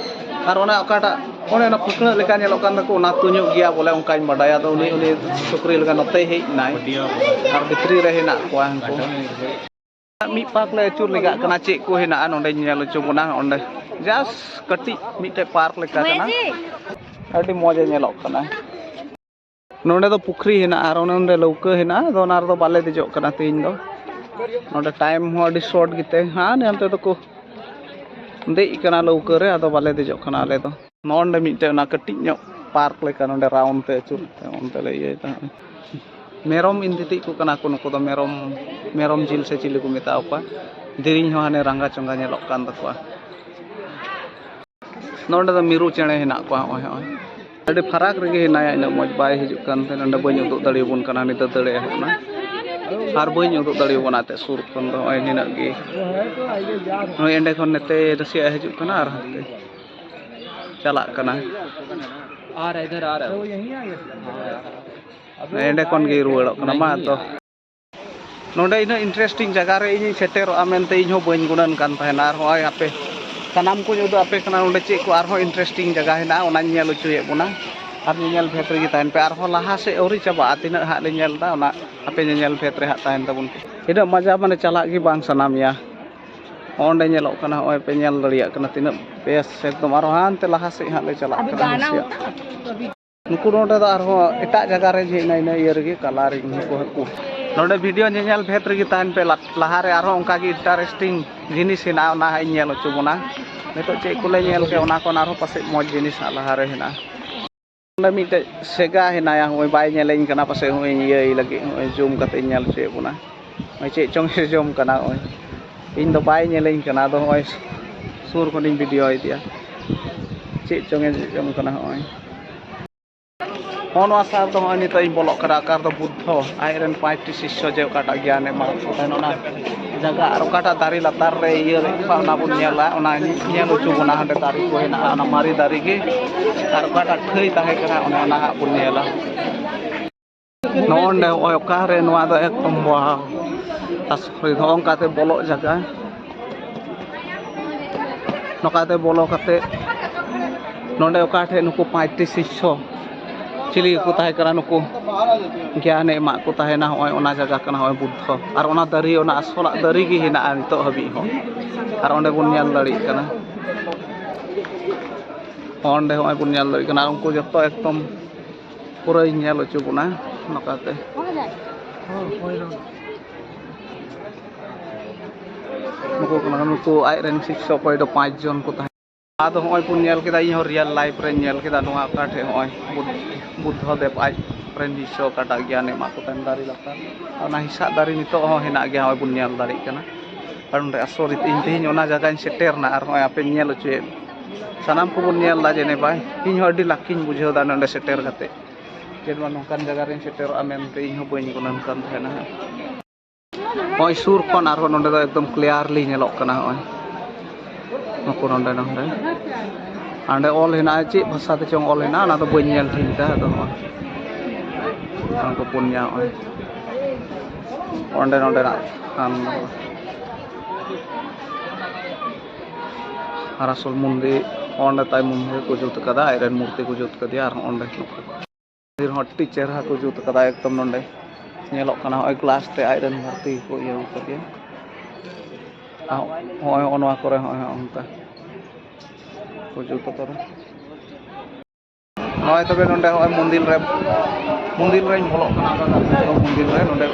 ᱟᱨ ᱚᱱᱮ ᱚᱠᱟᱴᱟᱜ, ᱚᱱᱮ ᱚᱱᱟ ᱯᱷᱟᱹᱠᱲᱟᱹᱜ ᱞᱮᱠᱟ ᱧᱮᱞᱚᱜ ᱠᱟᱱ ᱛᱟᱠᱚ, ᱚᱱᱟ ᱛᱩᱧᱩᱜ ᱜᱮᱭᱟ ᱵᱚᱞᱮ, ᱚᱱᱠᱟᱧ ᱵᱟᱰᱟᱭᱟ᱾ ᱟᱫᱚ ᱩᱱᱤ, ᱩᱱᱤ ᱥᱩᱠᱨᱤ ᱞᱮᱠᱟ ᱱᱚᱛᱮᱭ ᱦᱮᱡ ᱮᱱᱟᱭ ᱟᱨ ᱵᱷᱤᱛᱨᱤ ᱨᱮ ᱦᱮᱱᱟᱜ ᱠᱚᱣᱟ ᱩᱱᱠᱩ᱾ ᱢᱤᱫ ᱯᱟᱨᱠ ᱞᱮ ᱟᱹᱪᱩᱨ ᱞᱮᱜᱟᱜ ᱠᱟᱱᱟ, ᱪᱮᱫ ᱠᱚ ᱦᱮᱱᱟᱜᱼᱟ ᱱᱚᱸᱰᱮᱧ ᱧᱮᱞ ᱦᱚᱪᱚ ᱵᱚᱱᱟ᱾ ᱚᱸᱰᱮ just ᱠᱟᱹᱴᱤᱡ ᱢᱤᱫᱴᱮᱡ ᱯᱟᱨᱠ ᱞᱮᱠᱟ ᱠᱟᱱᱟ, ᱟᱹᱰᱤ ᱢᱚᱡᱽ ᱮ ᱧᱮᱞᱚᱜ ᱠᱟᱱᱟ᱾ ᱱᱚᱸᱰᱮ ᱫᱚ ᱯᱩᱠᱷᱨᱤ ᱦᱮᱱᱟᱜᱼᱟ ᱟᱨ ᱚᱱᱮ ᱚᱸᱰᱮ ᱞᱟᱹᱣᱠᱟᱹ ᱦᱮᱱᱟᱜᱼᱟ, ᱟᱫᱚ ᱚᱱᱟ ᱨᱮᱫᱚ ᱵᱟᱞᱮ ᱫᱮᱡᱚᱜ ᱠᱟᱱᱟ ᱛᱮᱦᱮᱧ ᱫᱚ᱾ ᱱᱚᱸᱰᱮ time ᱦᱚᱸ ᱟᱹᱰᱤ short ᱜᱮᱛᱮ, ᱦᱟᱱᱮ ᱚᱱᱛᱮ ᱫᱚᱠᱚ ᱫᱮᱡ ᱠᱟᱱᱟ ᱞᱟᱹᱣᱠᱟᱹ ᱨᱮ, ᱟᱫᱚ ᱵᱟᱞᱮ ᱫᱮᱡᱚᱜ ᱠᱟᱱᱟ ᱟᱞᱮ ᱫᱚ᱾ ᱱᱚᱜᱼᱚ ᱱᱚᱸᱰᱮ ᱢᱤᱫᱴᱮᱡ ᱚᱱᱟ ᱠᱟᱹᱴᱤᱡ ᱧᱚᱜ ᱯᱟᱨᱠ ᱞᱮᱠᱟ, ᱱᱚᱸᱰᱮ round ᱛᱮ ᱟᱹᱪᱩᱨ ᱛᱮ ᱚᱱᱛᱮ ᱞᱮ ᱤᱭᱟᱹᱭ ᱛᱟᱦᱮᱸᱫ᱾ ᱢᱮᱨᱚᱢ ᱤᱱᱫᱤᱛᱤᱡ ᱠᱚ ᱠᱟᱱᱟ ᱠᱚ ᱱᱩᱠᱩ ᱫᱚ, ᱢᱮᱨᱚᱢ, ᱢᱮᱨᱚᱢ ᱡᱤᱞ ᱥᱮ ᱪᱤᱞᱤ ᱠᱚ ᱢᱮᱛᱟᱣ ᱠᱚᱣᱟ᱾ ᱫᱮᱨᱮᱧ ᱦᱚᱸ ᱦᱟᱱᱮ ᱨᱟᱸᱜᱟ ᱪᱚᱸᱜᱟ ᱧᱮᱞᱚᱜ ᱠᱟᱱ ᱛᱟᱠᱚᱣᱟ᱾ ᱱᱚᱸᱰᱮ ᱫᱚ ᱢᱤᱨᱩ ᱪᱮᱬᱮ ᱦᱮᱱᱟᱜ ᱠᱚᱣᱟ, ᱦᱚᱸᱜᱼᱚᱭ, ᱦᱚᱸᱜᱼᱚᱭ᱾ ᱟᱹᱰᱤ ᱯᱷᱟᱨᱟᱠ ᱨᱮᱜᱮ ᱦᱮᱱᱟᱭᱟ, ᱤᱱᱟᱹᱜ ᱢᱚᱡᱽ ᱵᱟᱭ ᱦᱤᱡᱩᱜ ᱠᱟᱱ ᱛᱟᱦᱮᱸ᱾ ᱱᱚᱸᱰᱮ ᱵᱟᱹᱧ ᱩᱫᱩᱜ ᱫᱟᱲᱮᱭᱟᱵᱚᱱ ᱠᱟᱱᱟ, ᱱᱤᱛᱚᱜ ᱫᱟᱹᱲᱮ ᱮᱦᱚᱵ ᱮᱱᱟ᱾ ᱟᱨ ᱵᱟᱹᱧ ᱩᱫᱩᱜ ᱫᱟᱲᱮᱭᱟᱵᱚᱱᱟ ᱮᱱᱛᱮᱫ ᱥᱩᱨ ᱠᱷᱚᱱ ᱫᱚ, ᱱᱚᱜᱼᱚᱭ ᱱᱤᱱᱟᱹᱜ ᱜᱮ᱾ ᱱᱚᱜᱼᱚᱭ ᱮᱸᱰᱮ ᱠᱷᱚᱱ ᱱᱚᱛᱮ ᱱᱟᱥᱮᱭᱟᱜ ᱦᱤᱡᱩᱜ ᱠᱟᱱᱟ ᱟᱨ ᱦᱟᱱᱛᱮ ᱪᱟᱞᱟᱜ ᱠᱟᱱᱟ᱾ ᱮᱸᱰᱮ ᱠᱷᱚᱱ ᱜᱮ ᱨᱩᱣᱟᱹᱲᱚᱜ ᱠᱟᱱᱟ᱾ ᱢᱟ ᱛᱚ᱾ ᱱᱚᱰᱮ ᱤᱱᱟᱹᱜ interesting ᱡᱟᱭᱜᱟ ᱨᱮ ᱤᱧᱤᱧ ᱥᱮᱴᱮᱨᱚᱜᱼᱟ ᱢᱮᱱᱛᱮ ᱤᱧ ᱦᱚᱸ ᱵᱟᱹᱧ ᱜᱩᱱᱟᱹᱱ ᱠᱟᱱ ᱛᱟᱦᱮᱱᱟ᱾ ᱟᱨ ᱦᱚᱸᱜᱼᱚᱭ ᱟᱯᱮ ᱥᱟᱱᱟᱢ ᱠᱚᱧ ᱩᱫᱩᱜ ᱟᱯᱮ ᱠᱟᱱᱟ ᱱᱚᱰᱮ ᱪᱮᱫ ᱠᱚ ᱟᱨᱦᱚᱸ interesting ᱡᱟᱭᱜᱟ ᱦᱮᱱᱟᱜᱼᱟ, ᱚᱱᱟᱧ ᱧᱮᱞ ᱦᱚᱪᱚᱭᱮᱫ ᱵᱚᱱᱟ᱾ ᱟᱨ ᱧᱮᱧᱮᱞ ᱵᱷᱮᱫ ᱨᱮᱜᱮ ᱛᱟᱦᱮᱱ ᱯᱮ, ᱟᱨᱦᱚᱸ ᱞᱟᱦᱟ ᱥᱮᱫ ᱟᱹᱣᱨᱤ ᱪᱟᱵᱟᱜᱼᱟ, ᱛᱤᱱᱟᱹᱜ ᱦᱟᱸᱜ ᱞᱮ ᱧᱮᱞ ᱮᱫᱟ ᱚᱱᱟ ᱟᱯᱮ ᱧᱮᱧᱮᱞ ᱵᱷᱮᱫ ᱨᱮ ᱦᱟᱸᱜ ᱛᱟᱦᱮᱱ ᱛᱟᱵᱚᱱ ᱯᱮ᱾ ᱤᱱᱟᱹᱜ ᱢᱚᱡᱟ ᱢᱟᱱᱮ ᱪᱟᱞᱟᱜ ᱜᱮ ᱵᱟᱝ ᱥᱟᱱᱟ ᱢᱮᱭᱟ᱾ ᱚᱸᱰᱮ ᱧᱮᱞᱚᱜ ᱠᱟᱱᱟ, ᱦᱚᱸᱜᱼᱚᱭ ᱯᱮ ᱧᱮᱞ ᱫᱟᱲᱮᱭᱟᱜ ᱠᱟᱱᱟ ᱛᱤᱱᱟᱹᱜ ᱵᱮᱥ ᱮᱠᱫᱚᱢ᱾ ᱟᱨᱦᱚᱸ ᱦᱟᱱᱛᱮ ᱞᱟᱦᱟ ᱥᱮᱫ ᱦᱟᱸᱜ ᱞᱮ ᱪᱟᱞᱟᱜ ᱠᱟᱱᱟ ᱱᱟᱥᱮᱭᱟᱜ᱾ ᱱᱩᱠᱩ ᱱᱚᱰᱮ ᱫᱚ ᱟᱨᱦᱚᱸ ᱮᱴᱟᱜ ᱡᱟᱭᱜᱟ ᱨᱮ ᱡᱮ ᱤᱱᱟᱹ ᱤᱱᱟᱹ ᱤᱭᱟᱹ ᱨᱮᱜᱮ ᱠᱟᱞᱟᱨᱤᱝ ᱱᱩᱠᱩ ᱦᱟᱹᱠᱩ᱾ ᱱᱚᱰᱮ video ᱧᱮᱧᱮᱞ ᱵᱷᱮᱫ ᱨᱮᱜᱮ ᱛᱟᱦᱮᱱ ᱯᱮ, ᱞᱟ-, ᱞᱟᱦᱟᱨᱮ ᱟᱨᱦᱚᱸ ᱚᱱᱠᱟᱜᱮ interesting ᱡᱤᱱᱤᱥ ᱦᱮᱱᱟᱜᱼᱟ, ᱚᱱᱟ ᱦᱟᱸᱜ ᱤᱧ ᱧᱮᱞ ᱦᱚᱪᱚ ᱵᱚᱱᱟ᱾ ᱱᱤᱛᱚᱜ ᱪᱮᱫ ᱠᱚᱞᱮ ᱧᱮᱞ ᱠᱮᱫ ᱚᱱᱟ ᱠᱷᱚᱱ ᱟᱨᱦᱚᱸ ᱯᱟᱥᱮᱡ ᱢᱚᱡᱽ ᱡᱤᱱᱤᱥ ᱦᱟᱸᱜ ᱞᱟᱦᱟᱨᱮ ᱦᱮᱱᱟᱜᱼᱟ᱾ ᱚᱸᱰᱮ ᱢᱤᱫᱴᱮᱡ ᱥᱮᱜᱟ ᱦᱮᱱᱟᱭᱟ, ᱦᱚᱸᱜᱼᱚᱭ ᱵᱟᱭ ᱧᱮᱞᱮᱧ ᱠᱟᱱᱟ, ᱯᱟᱥᱮᱡ ᱦᱚᱸᱜᱼᱚᱭ ᱤᱭᱟᱹᱭ ᱞᱟᱹᱜᱤᱫ, ᱦᱚᱸᱜᱼᱚᱭ zoom ᱠᱟᱛᱮ ᱤᱧ ᱧᱮᱞ ᱦᱚᱪᱚᱭᱮᱫ ᱵᱚᱱᱟ᱾ ᱦᱚᱸᱜᱼᱚᱭ ᱪᱮᱫ ᱪᱚᱝ ᱮ ᱡᱚᱢ ᱠᱟᱱᱟ, ᱦᱚᱸᱜᱼᱚᱭ ᱤᱧ ᱫᱚ ᱵᱟᱭ ᱧᱮᱞᱮᱧ ᱠᱟᱱᱟ, ᱟᱫᱚ ᱦᱚᱸᱜᱼᱚᱭ ᱥᱩᱨ ᱠᱷᱚᱱᱤᱧ video ᱤᱫᱤᱭᱟ᱾ ᱪᱮᱫ ᱪᱚᱝ ᱮ ᱡᱚᱢ ᱠᱟᱱᱟ, ᱦᱚᱸᱜᱼᱚᱭ᱾ ᱦᱚᱸ, ᱱᱚᱣᱟ ᱥᱟᱨ ᱫᱚ ᱦᱚᱸᱜᱼᱚᱭ ᱱᱤᱛᱚᱜ ᱤᱧ ᱵᱚᱞᱚᱜ ᱠᱟᱱᱟ, ᱚᱠᱟ ᱨᱮᱫᱚ ᱵᱩᱫᱽᱫᱷᱚ ᱟᱡ ᱨᱮᱱ ᱯᱟᱸᱪᱴᱤ ᱥᱤᱥᱥᱚ ᱡᱮ ᱚᱠᱟᱴᱟᱜ ᱜᱮᱭᱟᱱᱮ ᱮᱢᱟ ᱠᱚ ᱛᱟᱦᱮᱱ, ᱚᱱᱟ ᱡᱟᱭᱜᱟ ᱟᱨ ᱚᱠᱟᱴᱟᱜ ᱫᱟᱨᱮ ᱞᱟᱛᱟᱨ ᱨᱮ ᱤᱭᱟᱹ ᱨᱮ ᱚᱱᱟ ᱵᱚᱱ ᱧᱮᱞᱟ, ᱚᱱᱟ ᱧᱮᱞ ᱦᱚᱪᱚ ᱵᱚᱱᱟ᱾ ᱦᱟᱸᱰᱮ ᱫᱟᱨᱮ ᱠᱚ ᱦᱮᱱᱟᱜᱼᱟ, ᱚᱱᱟ ᱢᱟᱨᱮ ᱫᱟᱨᱮ ᱜᱮ, ᱟᱨ ᱚᱠᱟᱴᱟᱜ ᱴᱷᱟᱹᱭ ᱛᱟᱦᱮᱸ ᱠᱟᱱᱟ, ᱚᱱᱮ ᱚᱱᱟ ᱦᱟᱸᱜ ᱵᱚᱱ ᱧᱮᱞᱟ᱾ ᱱᱚᱜᱼᱚ ᱱᱚᱰᱮ ᱱᱚᱜᱼᱚᱭ ᱚᱠᱟᱨᱮ ᱱᱚᱣᱟ ᱫᱚ ᱮᱠᱫᱚᱢ wow, ᱟᱥᱚᱞ ᱱᱚᱜᱼᱚ ᱱᱚᱝᱠᱟᱛᱮ ᱵᱚᱞᱚᱜ ᱡᱟᱭᱜᱟ᱾ ᱱᱚᱝᱠᱟᱛᱮ ᱵᱚᱞᱚ ᱠᱟᱛᱮ ᱱᱚᱰᱮ ᱚᱠᱟ ᱴᱷᱮᱡ ᱱᱩᱠᱩ ᱯᱟᱸᱪᱴᱤ ᱥᱤᱥᱥᱚ ᱪᱤᱞᱤ ᱠᱚ ᱛᱟᱦᱮᱸ ᱠᱟᱱᱟ, ᱱᱩᱠᱩ ᱜᱮᱭᱟᱱᱮ ᱮᱢᱟᱜ ᱠᱚ ᱛᱟᱦᱮᱱᱟ᱾ ᱦᱚᱸᱜᱼᱚᱭ ᱚᱱᱟ ᱡᱟᱭᱜᱟ ᱠᱟᱱᱟ, ᱦᱚᱸᱜᱼᱚᱭ ᱵᱩᱫᱽᱫᱷᱚ᱾ ᱟᱨ ᱚᱱᱟ ᱫᱟᱨᱮ, ᱚᱱᱟ ᱟᱥᱚᱞᱟᱜ ᱫᱟᱨᱮ ᱜᱮ ᱦᱮᱱᱟᱜᱼᱟ ᱱᱤᱛᱚᱜ ᱦᱟᱹᱵᱤᱡ ᱦᱚᱸ᱾ ᱟᱨ ᱚᱸᱰᱮ ᱵᱚᱱ ᱧᱮᱞ ᱫᱟᱲᱮᱭᱟᱜ ᱠᱟᱱᱟ, ᱚᱸᱰᱮ ᱦᱚᱸᱜᱼᱚᱭ ᱵᱚᱱ ᱧᱮᱞ ᱫᱟᱲᱮᱭᱟᱜ ᱠᱟᱱᱟ᱾ ᱟᱨ ᱩᱱᱠᱩ ᱡᱚᱛᱚ ᱮᱠᱫᱚᱢ ᱯᱩᱨᱟᱹᱭ ᱧᱮᱞ ᱦᱚᱪᱚ ᱵᱚᱱᱟ ᱱᱚᱝᱠᱟᱛᱮ᱾ ᱱᱩᱠᱩ ᱠᱟᱱᱟ ᱱᱩᱠᱩ ᱟᱡ ᱨᱮᱱ ᱥᱤᱥᱥᱚ, ᱚᱠᱚᱭ ᱫᱚ ᱯᱟᱸᱪ ᱡᱚᱱ ᱠᱚ ᱛᱟᱦᱮᱸ᱾ ᱟᱫᱚ ᱦᱚᱸᱜᱼᱚᱭ ᱵᱚᱱ ᱧᱮᱞ ᱠᱮᱫᱟ, ᱤᱧ ᱦᱚᱸ real life ᱨᱮᱧ ᱧᱮᱞ ᱠᱮᱫᱟ ᱱᱚᱣᱟ ᱚᱠᱟ ᱴᱷᱮᱡ ᱦᱚᱸᱜᱼᱚᱭ ᱵᱩᱫ-, ᱵᱩᱫᱽᱫᱷᱚ ᱫᱮᱵ ᱟᱡ ᱨᱮᱱ ᱥᱤᱥᱥᱚ ᱚᱠᱟᱴᱟᱜ ᱜᱮᱭᱟᱱᱮ ᱮᱢᱟᱜ ᱠᱚ ᱛᱟᱦᱮᱱ ᱫᱟᱨᱮ ᱞᱟᱛᱟᱨ᱾ ᱚᱱᱟ ᱦᱮᱸᱥᱟᱜ ᱫᱟᱨᱮ ᱱᱤᱛᱚᱜ ᱦᱚᱸ ᱦᱮᱱᱟᱜ ᱜᱮᱭᱟ, ᱦᱚᱸᱜᱼᱚᱭ ᱵᱚᱱ ᱧᱮᱞ ᱫᱟᱲᱮᱭᱟᱜ ᱠᱟᱱᱟ᱾ ᱟᱨ ᱱᱚᱰᱮ ᱟᱥᱚᱞ ᱤᱧ ᱛᱮᱦᱮᱧ ᱚᱱᱟ ᱡᱟᱭᱜᱟᱧ ᱥᱮᱴᱮᱨ ᱮᱱᱟ ᱟᱨ ᱦᱚᱸᱜᱼᱚᱭ ᱟᱯᱮᱧ ᱧᱮᱞ ᱦᱚᱪᱚᱭᱮᱫ ᱥᱟᱱᱟᱢ ᱠᱚᱵᱚᱱ ᱧᱮᱞ ᱮᱫᱟ ᱡᱮ ᱱᱮ ᱵᱷᱟᱭ, ᱤᱧ ᱦᱚᱸ ᱟᱹᱰᱤ lucky ᱤᱧ ᱵᱩᱡᱷᱟᱹᱣ ᱮᱫᱟ ᱱᱚᱰᱮ ᱥᱮᱴᱮᱨ ᱠᱟᱛᱮ, ᱡᱮ ᱱᱚᱣᱟ ᱱᱚᱝᱠᱟᱱ ᱡᱟᱭᱜᱟ ᱨᱤᱧ ᱥᱮᱴᱮᱨᱚᱜᱼᱟ ᱢᱮᱱᱛᱮ ᱤᱧ ᱦᱚᱸ ᱵᱟᱹᱧ ᱜᱩᱱᱟᱹᱱ ᱠᱟᱱ ᱛᱟᱦᱮᱱᱟ ᱦᱟᱸᱜ᱾ ᱱᱚᱜᱼᱚᱭ ᱥᱩᱨ ᱠᱷᱚᱱ ᱟᱨᱦᱚᱸ ᱱᱚᱰᱮ ᱫᱚ ᱮᱠᱫᱚᱢ clearly ᱧᱮᱞᱚᱜ ᱠᱟᱱᱟ᱾ ᱱᱚᱜᱼᱚᱭ ᱱᱩᱠᱩ ᱱᱚᱰᱮ, ᱱᱚᱰᱮ ᱦᱟᱸᱰᱮ ᱚᱞ ᱦᱮᱱᱟᱜᱼᱟ, ᱪᱮᱫ ᱵᱷᱟᱥᱟ ᱛᱮᱪᱚᱝ ᱚᱞ ᱦᱮᱱᱟᱜᱼᱟ, ᱚᱱᱟ ᱫᱚ ᱵᱟᱹᱧ ᱧᱮᱞ ᱴᱷᱤᱠ ᱮᱫᱟ᱾ ᱟᱫᱚ ᱱᱚᱜᱼᱚᱭ ᱱᱚᱜᱼᱚᱭ ᱱᱩᱠᱩ ᱯᱩᱱᱭᱟ ᱱᱚᱜᱼᱚᱭ ᱚᱸᱰᱮ ᱱᱚᱰᱮᱱᱟᱜ ᱠᱟᱱ ᱫᱚ᱾ ᱟᱨ ᱟᱥᱚᱞ ᱢᱚᱱᱫᱤᱨ, ᱚᱸᱰᱮ ᱛᱟᱭ ᱢᱚᱱᱫᱤᱨ ᱠᱚ ᱡᱩᱛ ᱠᱟᱫᱟ, ᱟᱡᱨᱮᱱ ᱢᱩᱨᱛᱤ ᱠᱚ ᱡᱩᱛ ᱠᱟᱫᱮᱭᱟ᱾ ᱟᱨ ᱚᱸᱰᱮ ᱢᱚᱱᱫᱤᱨ ᱦᱚᱸ ᱟᱹᱰᱤ ᱪᱮᱦᱨᱟ ᱠᱚ ᱡᱩᱛ ᱠᱟᱫᱟ ᱮᱠᱫᱚᱢ᱾ ᱱᱚᱰᱮ ᱧᱮᱞᱚᱜ ᱠᱟᱱᱟ ᱱᱚᱜᱼᱚᱭ ᱜᱞᱟᱥ ᱛᱮ ᱟᱡᱨᱮᱱ ᱢᱩᱨᱛᱤ ᱠᱚ ᱤᱭᱟᱹ ᱠᱟᱫᱮᱭᱟ᱾ ᱟᱨ ᱦᱚᱸᱜᱼᱚᱭ ᱦᱚᱸᱜᱼᱚ ᱱᱚᱣᱟ ᱠᱚᱨᱮ ᱦᱚᱸᱜᱼᱚᱭ ᱚᱱᱠᱟ ᱠᱚ ᱡᱩᱛ ᱠᱟᱫᱟ᱾ ᱱᱚᱜᱼᱚᱭ ᱛᱚᱵᱮ ᱱᱚᱰᱮ ᱦᱚᱸᱜᱼᱚᱭ ᱢᱚᱱᱫᱤᱨ ᱨᱮ, ᱢᱚᱱᱫᱤᱨ ᱨᱮᱧ ᱵᱚᱞᱚᱜ ᱠᱟᱱᱟ᱾ ᱟᱫᱚ ᱢᱚᱱᱫᱤᱨ ᱨᱮ ᱱᱚᱰᱮ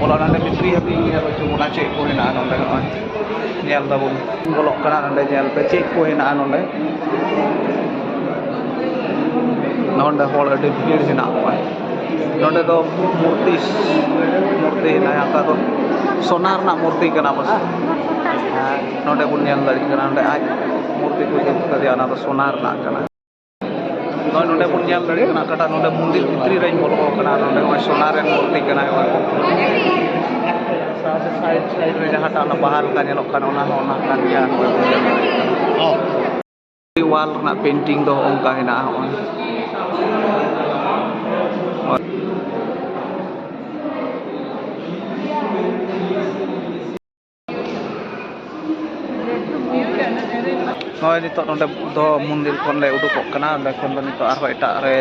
ᱵᱚᱞᱚ, ᱱᱚᱰᱮ ᱵᱷᱤᱛᱨᱤ ᱦᱟᱹᱵᱤᱡ ᱧᱮᱞ ᱦᱚᱪᱚ ᱵᱚᱱᱟ ᱪᱮᱫ ᱠᱚ ᱦᱮᱱᱟᱜᱼᱟ ᱱᱚᱰᱮ᱾ ᱱᱚᱜᱼᱚᱭ ᱧᱮᱞ ᱫᱟᱵᱚᱱ, ᱵᱚᱞᱚᱜ ᱠᱟᱱᱟ᱾ ᱱᱚᱰᱮ ᱧᱮᱞ ᱯᱮ ᱪᱮᱫ ᱠᱚ ᱦᱮᱱᱟᱜᱼᱟ ᱱᱚᱰᱮ᱾ ᱱᱚᱰᱮ ᱦᱚᱲ ᱟᱹᱰᱤ ᱵᱷᱤᱲ ᱦᱮᱱᱟᱜ ᱠᱚᱣᱟ᱾ ᱱᱚᱰᱮ ᱫᱚ ᱢᱩᱨᱛᱤ, ᱢᱩᱨᱛᱤ ᱦᱮᱱᱟᱭᱟ, ᱚᱠᱟ ᱫᱚ ᱥᱳᱱᱟ ᱨᱮᱱᱟᱜ ᱢᱩᱨᱛᱤ ᱠᱟᱱᱟ ᱯᱟᱥᱮ᱾ ᱱᱚᱰᱮ ᱵᱚᱱ ᱧᱮᱞ ᱫᱟᱲᱮᱭᱟᱜ ᱠᱟᱱᱟ, ᱱᱚᱰᱮ ᱟᱡ ᱢᱩᱨᱛᱤ ᱠᱚ ᱡᱩᱛ ᱠᱟᱫᱮᱭᱟ, ᱚᱱᱟ ᱫᱚ ᱥᱳᱱᱟ ᱨᱮᱱᱟᱜ ᱠᱟᱱᱟ᱾ ᱱᱚᱜᱼᱚᱭ ᱱᱚᱰᱮ ᱵᱚᱱ ᱧᱮᱞ ᱫᱟᱲᱮᱭᱟᱜ ᱠᱟᱱᱟ, ᱚᱠᱟᱴᱟᱜ ᱱᱚᱰᱮ ᱢᱚᱱᱫᱤᱨ ᱵᱷᱤᱛᱨᱤ ᱨᱮᱧ ᱵᱚᱞᱚ ᱟᱠᱟᱱᱟ, ᱱᱚᱰᱮ ᱱᱚᱜᱼᱚᱭ ᱥᱳᱱᱟ ᱨᱮᱱ ᱢᱩᱨᱛᱤ ᱠᱟᱱᱟᱭ᱾ ᱱᱚᱜᱼᱚᱭ ᱥᱟᱶᱛᱮ ᱥᱟᱭᱤᱰ ᱥᱟᱭᱤᱰ ᱨᱮ ᱡᱟᱦᱟᱸᱴᱟᱜ ᱚᱱᱟ ᱵᱟᱦᱟ ᱞᱮᱠᱟ ᱧᱮᱞᱚᱜ ᱠᱟᱱᱟ, ᱚᱱᱟ ᱦᱚᱸ ᱚᱱᱟ ᱠᱟᱱ ᱜᱮᱭᱟ᱾ ᱱᱚᱜᱼᱚᱭ ᱵᱚᱱ ᱧᱮᱞ ᱫᱟᱲᱮᱭᱟᱜ ᱠᱟᱱᱟ᱾ ᱚ᱾ ᱣᱟᱞ ᱨᱮᱱᱟᱜ ᱯᱮᱱᱴᱤᱝ ᱫᱚ ᱦᱚᱸᱜᱼᱚ ᱱᱚᱝᱠᱟ ᱦᱮᱱᱟᱜᱼᱟ᱾ ᱦᱚᱸᱜᱼᱚᱭ᱾ ᱱᱚᱜᱼᱚᱭ ᱱᱤᱛᱚᱜ ᱱᱚᱸᱰᱮ ᱫᱚ ᱢᱚᱱᱫᱤᱨ ᱠᱷᱚᱱ ᱞᱮ ᱩᱰᱩᱠᱚᱜ ᱠᱟᱱᱟ᱾ ᱚᱸᱰᱮ ᱠᱷᱚᱱ ᱫᱚ ᱱᱤᱛᱚᱜ ᱟᱨᱦᱚᱸ ᱮᱴᱟᱜ ᱨᱮ,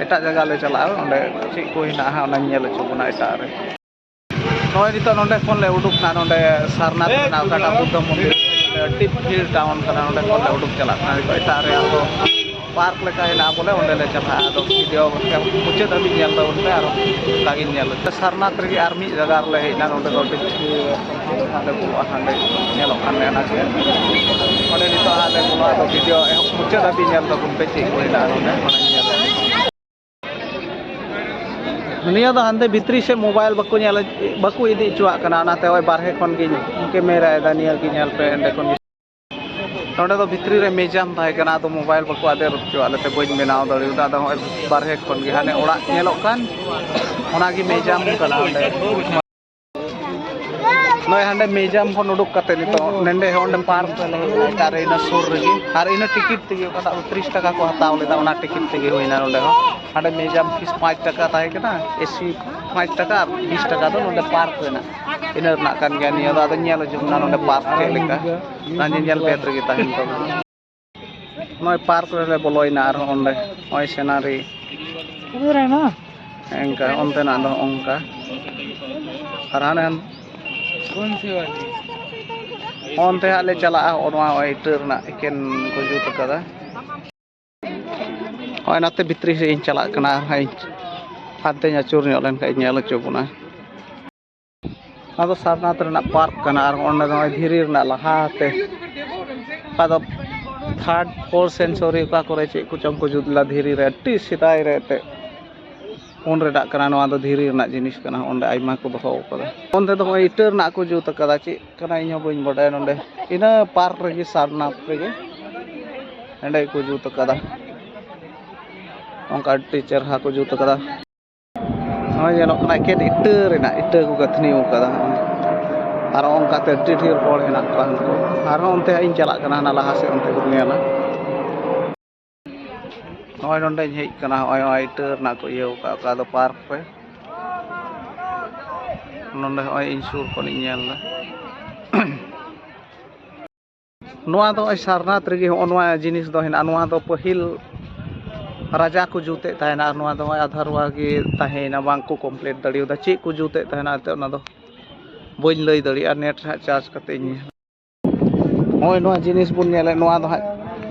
ᱮᱴᱟᱜ ᱡᱟᱭᱜᱟ ᱞᱮ ᱪᱟᱞᱟᱜᱼᱟ᱾ ᱚᱸᱰᱮ ᱪᱮᱫ ᱠᱚ ᱦᱮᱱᱟᱜᱼᱟ ᱦᱟᱸᱜ, ᱚᱱᱟᱧ ᱧᱮᱞ ᱦᱚᱪᱚ ᱵᱚᱱᱟ ᱮᱴᱟᱜ ᱨᱮ᱾ ᱱᱚᱜᱼᱚᱭ ᱱᱤᱛᱚᱜ ᱱᱚᱸᱰᱮ ᱠᱷᱚᱱ ᱞᱮ ᱩᱰᱩᱠ ᱱᱟ, ᱱᱚᱸᱰᱮ ᱥᱟᱨᱱᱟᱛᱷ ᱨᱮᱱᱟᱜ ᱚᱠᱟᱴᱟᱜ ᱵᱩᱫᱽᱫᱷᱚ ᱢᱚᱱᱫᱤᱨ, ᱟᱹᱰᱤ ᱵᱷᱤᱲ ᱴᱟᱣᱩᱱ ᱠᱟᱱᱟ᱾ ᱱᱚᱸᱰᱮ ᱠᱷᱚᱱ ᱞᱮ ᱩᱰᱩᱠ ᱪᱟᱞᱟᱜ ᱠᱟᱱᱟ᱾ ᱱᱤᱛᱚᱜ ᱮᱴᱟᱜ ᱨᱮ ᱟᱨᱦᱚᱸ ᱯᱟᱨᱠ ᱞᱮᱠᱟ ᱦᱮᱱᱟᱜᱼᱟ, ᱵᱚᱞᱮ ᱚᱸᱰᱮ ᱞᱮ ᱪᱟᱞᱟᱜᱼᱟ᱾ ᱟᱫᱚ ᱵᱷᱤᱰᱤᱭᱳ ᱢᱩᱪᱟᱹᱫ ᱦᱟᱹᱵᱤᱡ ᱧᱮᱞ ᱛᱟᱵᱚᱱ ᱯᱮ᱾ ᱟᱨ ᱚᱱᱠᱟ ᱜᱮ ᱧᱮᱞ ᱥᱟᱨᱱᱟᱛᱷ ᱨᱮᱜᱮ ᱟᱨ ᱢᱤᱫ ᱡᱟᱭᱜᱟ ᱨᱮᱞᱮ ᱦᱮᱡ ᱮᱱᱟ᱾ ᱱᱚᱸᱰᱮ ᱫᱚ ᱟᱹᱰᱤ ᱦᱟᱸᱰᱮ ᱵᱚᱞᱚᱜᱼᱟ, ᱦᱟᱸᱰᱮ ᱧᱮᱞᱚᱜ ᱠᱟᱱ ᱜᱮᱭᱟ ᱚᱱᱟ ᱜᱮ᱾ ᱚᱸᱰᱮ ᱱᱤᱛᱚᱜ ᱦᱟᱸᱜ ᱞᱮ ᱵᱚᱞᱚᱜᱼᱟ᱾ ᱟᱫᱚ ᱵᱷᱤᱰᱤᱭᱳ ᱮᱦᱚᱵ ᱢᱩᱪᱟᱹᱫ ᱦᱟᱹᱵᱤᱡ ᱧᱮᱞ ᱛᱟᱵᱚᱱ ᱯᱮ, ᱪᱮᱫ ᱠᱚ ᱦᱮᱱᱟᱜᱼᱟ ᱱᱚᱸᱰᱮ, ᱚᱱᱟᱧ ᱧᱮᱞ᱾ ᱱᱤᱭᱟᱹ ᱫᱚ ᱦᱟᱱᱛᱮ ᱵᱷᱤᱛᱨᱤ ᱥᱮᱫ ᱢᱳᱵᱟᱭᱤᱞ ᱵᱟᱠᱚ ᱧᱮᱞ, ᱵᱟᱠᱚ ᱤᱫᱤ ᱦᱚᱪᱚᱣᱟᱜ ᱠᱟᱱᱟ, ᱚᱱᱟᱛᱮ ᱱᱚᱜᱼᱚᱭ ᱵᱟᱨᱦᱮ ᱠᱷᱚᱱ ᱜᱤᱧ ᱠᱮᱢᱮᱨᱟᱭᱮᱫᱟ᱾ ᱱᱤᱭᱟᱹ ᱜᱮ ᱧᱮᱞ ᱯᱮ, ᱚᱸᱰᱮ ᱠᱷᱚᱱ ᱜᱮ᱾ ᱱᱚᱸᱰᱮ ᱫᱚ ᱵᱷᱤᱛᱨᱤ ᱨᱮ ᱢᱮᱡᱟᱢ ᱛᱟᱦᱮᱸ ᱠᱟᱱᱟ, ᱟᱫᱚ ᱢᱳᱵᱟᱭᱤᱞ ᱵᱟᱠᱚ ᱟᱫᱮᱨ ᱦᱚᱪᱚᱣᱟᱜ ᱞᱮᱛᱮ ᱵᱟᱹᱧ ᱵᱮᱱᱟᱣ ᱫᱟᱲᱮᱭᱟᱫᱟ᱾ ᱟᱫᱚ ᱱᱚᱜᱼᱚᱭ ᱵᱟᱨᱦᱮ ᱠᱷᱚᱱ ᱜᱮ ᱦᱟᱱᱮ ᱚᱲᱟᱜ ᱧᱮᱞᱚᱜ ᱠᱟᱱ, ᱚᱱᱟᱜᱮ ᱢᱮᱡᱟᱢ ᱠᱟᱱᱟ ᱚᱸᱰᱮ᱾ ᱱᱚᱜᱼᱚᱭ ᱦᱟᱸᱰᱮ ᱢᱮᱡᱟᱢ ᱠᱷᱚᱱ ᱩᱰᱩᱠ ᱠᱟᱛᱮ ᱱᱤᱛᱚᱜ ᱱᱚᱸᱰᱮ ᱦᱚᱸ ᱚᱸᱰᱮ ᱯᱟᱨᱠ ᱨᱮ ᱞᱮ ᱦᱮᱡ ᱮᱱᱟ, ᱮᱴᱟᱜ ᱨᱮ ᱤᱱᱟᱹ ᱥᱩᱨ ᱨᱮᱜᱮ᱾ ᱟᱨ ᱤᱱᱟᱹ ᱴᱤᱠᱤᱴ ᱛᱮᱜᱮ, ᱚᱠᱟᱴᱟᱜ ᱫᱚ ᱛᱤᱨᱤᱥ ᱴᱟᱠᱟ ᱠᱚ ᱦᱟᱛᱟᱣ ᱞᱮᱫᱟ, ᱚᱱᱟ ᱴᱤᱠᱤᱴ ᱛᱮᱜᱮ ᱦᱩᱭᱱᱟ ᱱᱚᱸᱰᱮ ᱦᱚᱸ᱾ ᱦᱟᱸᱰᱮ ᱢᱮᱡᱟᱢ ᱯᱷᱤᱥ ᱯᱟᱸᱪ ᱴᱟᱠᱟ ᱛᱟᱦᱮᱸ ᱠᱟᱱᱟ, ᱮᱥᱤ ᱯᱟᱸᱪ ᱴᱟᱠᱟ ᱟᱨ ᱵᱤᱥ ᱴᱟᱠᱟ ᱫᱚ ᱱᱚᱰᱮ ᱯᱟᱨᱠ ᱨᱮᱱᱟᱜ, ᱤᱱᱟᱹ ᱨᱮᱱᱟᱜ ᱠᱟᱱ ᱜᱮᱭᱟ᱾ ᱱᱤᱭᱟᱹ ᱫᱚ ᱟᱫᱚ ᱧᱮᱞ ᱦᱚᱪᱚ ᱵᱚᱱᱟ ᱱᱚᱰᱮ ᱯᱟᱨᱠ ᱪᱮᱫ ᱞᱮᱠᱟ, ᱚᱱᱟ ᱧᱮᱧᱮᱞ ᱵᱮᱫ ᱨᱮᱜᱮ ᱛᱟᱦᱮᱱ ᱛᱟᱵᱚᱱᱟ᱾ ᱱᱚᱜᱼᱚᱭ ᱯᱟᱨᱠ ᱨᱮᱞᱮ ᱵᱚᱞᱚᱭᱮᱱᱟ, ᱟᱨᱦᱚᱸ ᱚᱸᱰᱮ ᱱᱚᱜᱼᱚᱭ ᱥᱤᱱᱟᱨᱤ ᱮᱱᱠᱟ ᱚᱱᱛᱮᱱᱟᱜ ᱫᱚ ᱚᱱᱠᱟ᱾ ᱟᱨ ᱦᱟᱱᱮ ᱚᱱᱛᱮ ᱦᱟᱸᱜ ᱞᱮ ᱪᱟᱞᱟᱜᱼᱟ᱾ ᱱᱚᱣᱟ ᱱᱚᱜᱼᱚᱭ ᱤᱴᱟᱹ ᱨᱮᱱᱟᱜ ᱮᱠᱮᱱ ᱠᱚ ᱡᱩᱛ ᱟᱠᱟᱫᱟ᱾ ᱱᱚᱜᱼᱚᱭ ᱱᱟᱛᱮ ᱵᱷᱤᱛᱨᱤ ᱥᱮᱫ ᱤᱧ ᱪᱟᱞᱟᱜ ᱠᱟᱱᱟ, ᱟᱨ ᱦᱟᱸᱜ ᱤᱧ ᱦᱟᱱᱛᱮᱧ ᱟᱹᱪᱩᱨ ᱧᱚᱜ ᱞᱮᱱᱠᱷᱟᱱ ᱤᱧ ᱧᱮᱞ ᱦᱚᱪᱚ ᱵᱚᱱᱟ᱾ ᱱᱚᱣᱟ ᱫᱚ ᱥᱟᱨᱱᱟᱛᱷ ᱨᱮᱱᱟᱜ ᱯᱟᱨᱠ ᱠᱟᱱᱟ, ᱟᱨ ᱚᱸᱰᱮ ᱫᱚ ᱱᱚᱜᱼᱚᱭ ᱫᱷᱤᱨᱤ ᱨᱮᱱᱟᱜ ᱞᱟᱦᱟᱛᱮ, ᱚᱠᱟ ᱫᱚ ᱛᱷᱟᱨᱰ ᱯᱷᱳᱨ ᱥᱮᱱᱪᱩᱨᱤ ᱚᱠᱟ ᱠᱚᱨᱮ ᱪᱮᱫ ᱠᱚᱪᱚᱝ ᱠᱚ ᱡᱩᱛ ᱞᱮᱫᱟ ᱫᱷᱤᱨᱤ ᱨᱮ, ᱟᱹᱰᱤ ᱥᱮᱫᱟᱭ ᱨᱮ ᱮᱱᱛᱮᱫ᱾ ᱩᱱ ᱨᱮᱱᱟᱜ ᱠᱟᱱᱟ, ᱱᱚᱣᱟ ᱫᱚ ᱫᱷᱤᱨᱤ ᱨᱮᱱᱟᱜ ᱡᱤᱱᱤᱥ ᱠᱟᱱᱟ, ᱚᱸᱰᱮ ᱟᱭᱢᱟ ᱠᱚ ᱫᱚᱦᱚ ᱟᱠᱟᱫᱟ᱾ ᱚᱱᱛᱮ ᱫᱚ ᱱᱚᱜᱼᱚᱭ ᱤᱴᱟᱹ ᱨᱮᱱᱟᱜ ᱠᱚ ᱡᱩᱛ ᱟᱠᱟᱫᱟ, ᱪᱮᱫ ᱠᱟᱱᱟ ᱤᱧ ᱦᱚᱸ ᱵᱟᱹᱧ ᱵᱟᱰᱟᱭᱟ᱾ ᱱᱚᱰᱮ ᱤᱱᱟᱹ ᱯᱟᱨᱠ ᱨᱮᱜᱮ, ᱥᱟᱨᱱᱟᱛᱷ ᱨᱮᱜᱮ ᱱᱚᱸᱰᱮ ᱠᱚ ᱡᱩᱛ ᱟᱠᱟᱫᱟ, ᱚᱱᱠᱟ ᱟᱹᱰᱤ ᱪᱮᱨᱦᱟ ᱠᱚ ᱡᱩᱛ ᱟᱠᱟᱫᱟ᱾ ᱱᱚᱜᱼᱚᱭ ᱧᱮᱞᱚᱜ ᱠᱟᱱᱟ ᱮᱠᱮᱱ ᱤᱴᱟᱹ ᱨᱮᱱᱟᱜ, ᱤᱴᱟᱹ ᱠᱚ ᱜᱟᱹᱛᱷᱱᱤ ᱟᱠᱟᱫᱟ᱾ ᱟᱨ ᱚᱱᱠᱟᱛᱮ ᱟᱹᱰᱤ ᱰᱷᱮᱨ ᱦᱚᱲ ᱦᱮᱱᱟᱜ ᱠᱚᱣᱟ ᱩᱱᱠᱩ᱾ ᱟᱨᱦᱚᱸ ᱚᱱᱛᱮ ᱦᱟᱸᱜ ᱤᱧ ᱪᱟᱞᱟᱜ ᱠᱟᱱᱟ, ᱦᱟᱱᱟ ᱞᱟᱦᱟ ᱥᱮᱫ ᱚᱱᱛᱮ ᱵᱚᱱ ᱧᱮᱞᱟ᱾ ᱱᱚᱜᱼᱚᱭ ᱱᱚᱸᱰᱮᱧ ᱦᱮᱡ ᱠᱟᱱᱟ, ᱱᱚᱜᱼᱚᱭ, ᱱᱚᱜᱼᱚᱭ ᱤᱴᱟᱹ ᱨᱮᱱᱟᱜ ᱠᱚ ᱤᱭᱟᱹ ᱟᱠᱟᱫ, ᱚᱠᱟ ᱫᱚ ᱯᱟᱨᱠ ᱨᱮ᱾ ᱱᱚᱸᱰᱮ ᱱᱚᱜᱼᱚᱭ ᱤᱧ ᱥᱩᱨ ᱠᱷᱚᱱᱤᱧ ᱧᱮᱞ ᱮᱫᱟ᱾ ᱱᱚᱣᱟ ᱫᱚ ᱱᱚᱜᱼᱚᱭ ᱥᱟᱨᱱᱟᱛᱷ ᱨᱮᱜᱮ ᱦᱚᱸᱜᱼᱚ ᱱᱚᱣᱟ ᱡᱤᱱᱤᱥ ᱫᱚ ᱦᱮᱱᱟᱜᱼᱟ᱾ ᱱᱚᱣᱟ ᱫᱚ ᱯᱟᱹᱦᱤᱞ ᱨᱟᱡᱟ ᱠᱚ ᱡᱩᱛᱮᱫ ᱛᱟᱦᱮᱱᱟ, ᱟᱨ ᱱᱚᱣᱟ ᱫᱚ ᱱᱚᱜᱼᱚᱭ ᱟᱫᱷᱟ ᱨᱩᱣᱟ ᱜᱮ ᱛᱟᱦᱮᱸᱭᱮᱱᱟ, ᱵᱟᱝ ᱠᱚ ᱠᱚᱢᱯᱞᱤᱴ ᱫᱟᱲᱮᱭᱟᱫᱟ᱾ ᱪᱮᱫ ᱠᱚ ᱡᱩᱛᱮᱫ ᱛᱟᱦᱮᱱᱟ ᱮᱱᱛᱮᱫ, ᱚᱱᱟ ᱫᱚ ᱵᱟᱹᱧ ᱞᱟᱹᱭ ᱫᱟᱲᱮᱭᱟᱜᱼᱟ, ᱱᱮᱴ ᱨᱮ ᱦᱟᱸᱜ ᱪᱟᱨᱡᱽ ᱠᱟᱛᱮ ᱤᱧ ᱧᱮᱞᱟ᱾ ᱱᱚᱜᱼᱚᱭ ᱱᱚᱣᱟ ᱡᱤᱱᱤᱥ ᱵᱚᱱ ᱧᱮᱞᱮᱫ, ᱱᱚᱣᱟ ᱫᱚ ᱦᱟᱸᱜ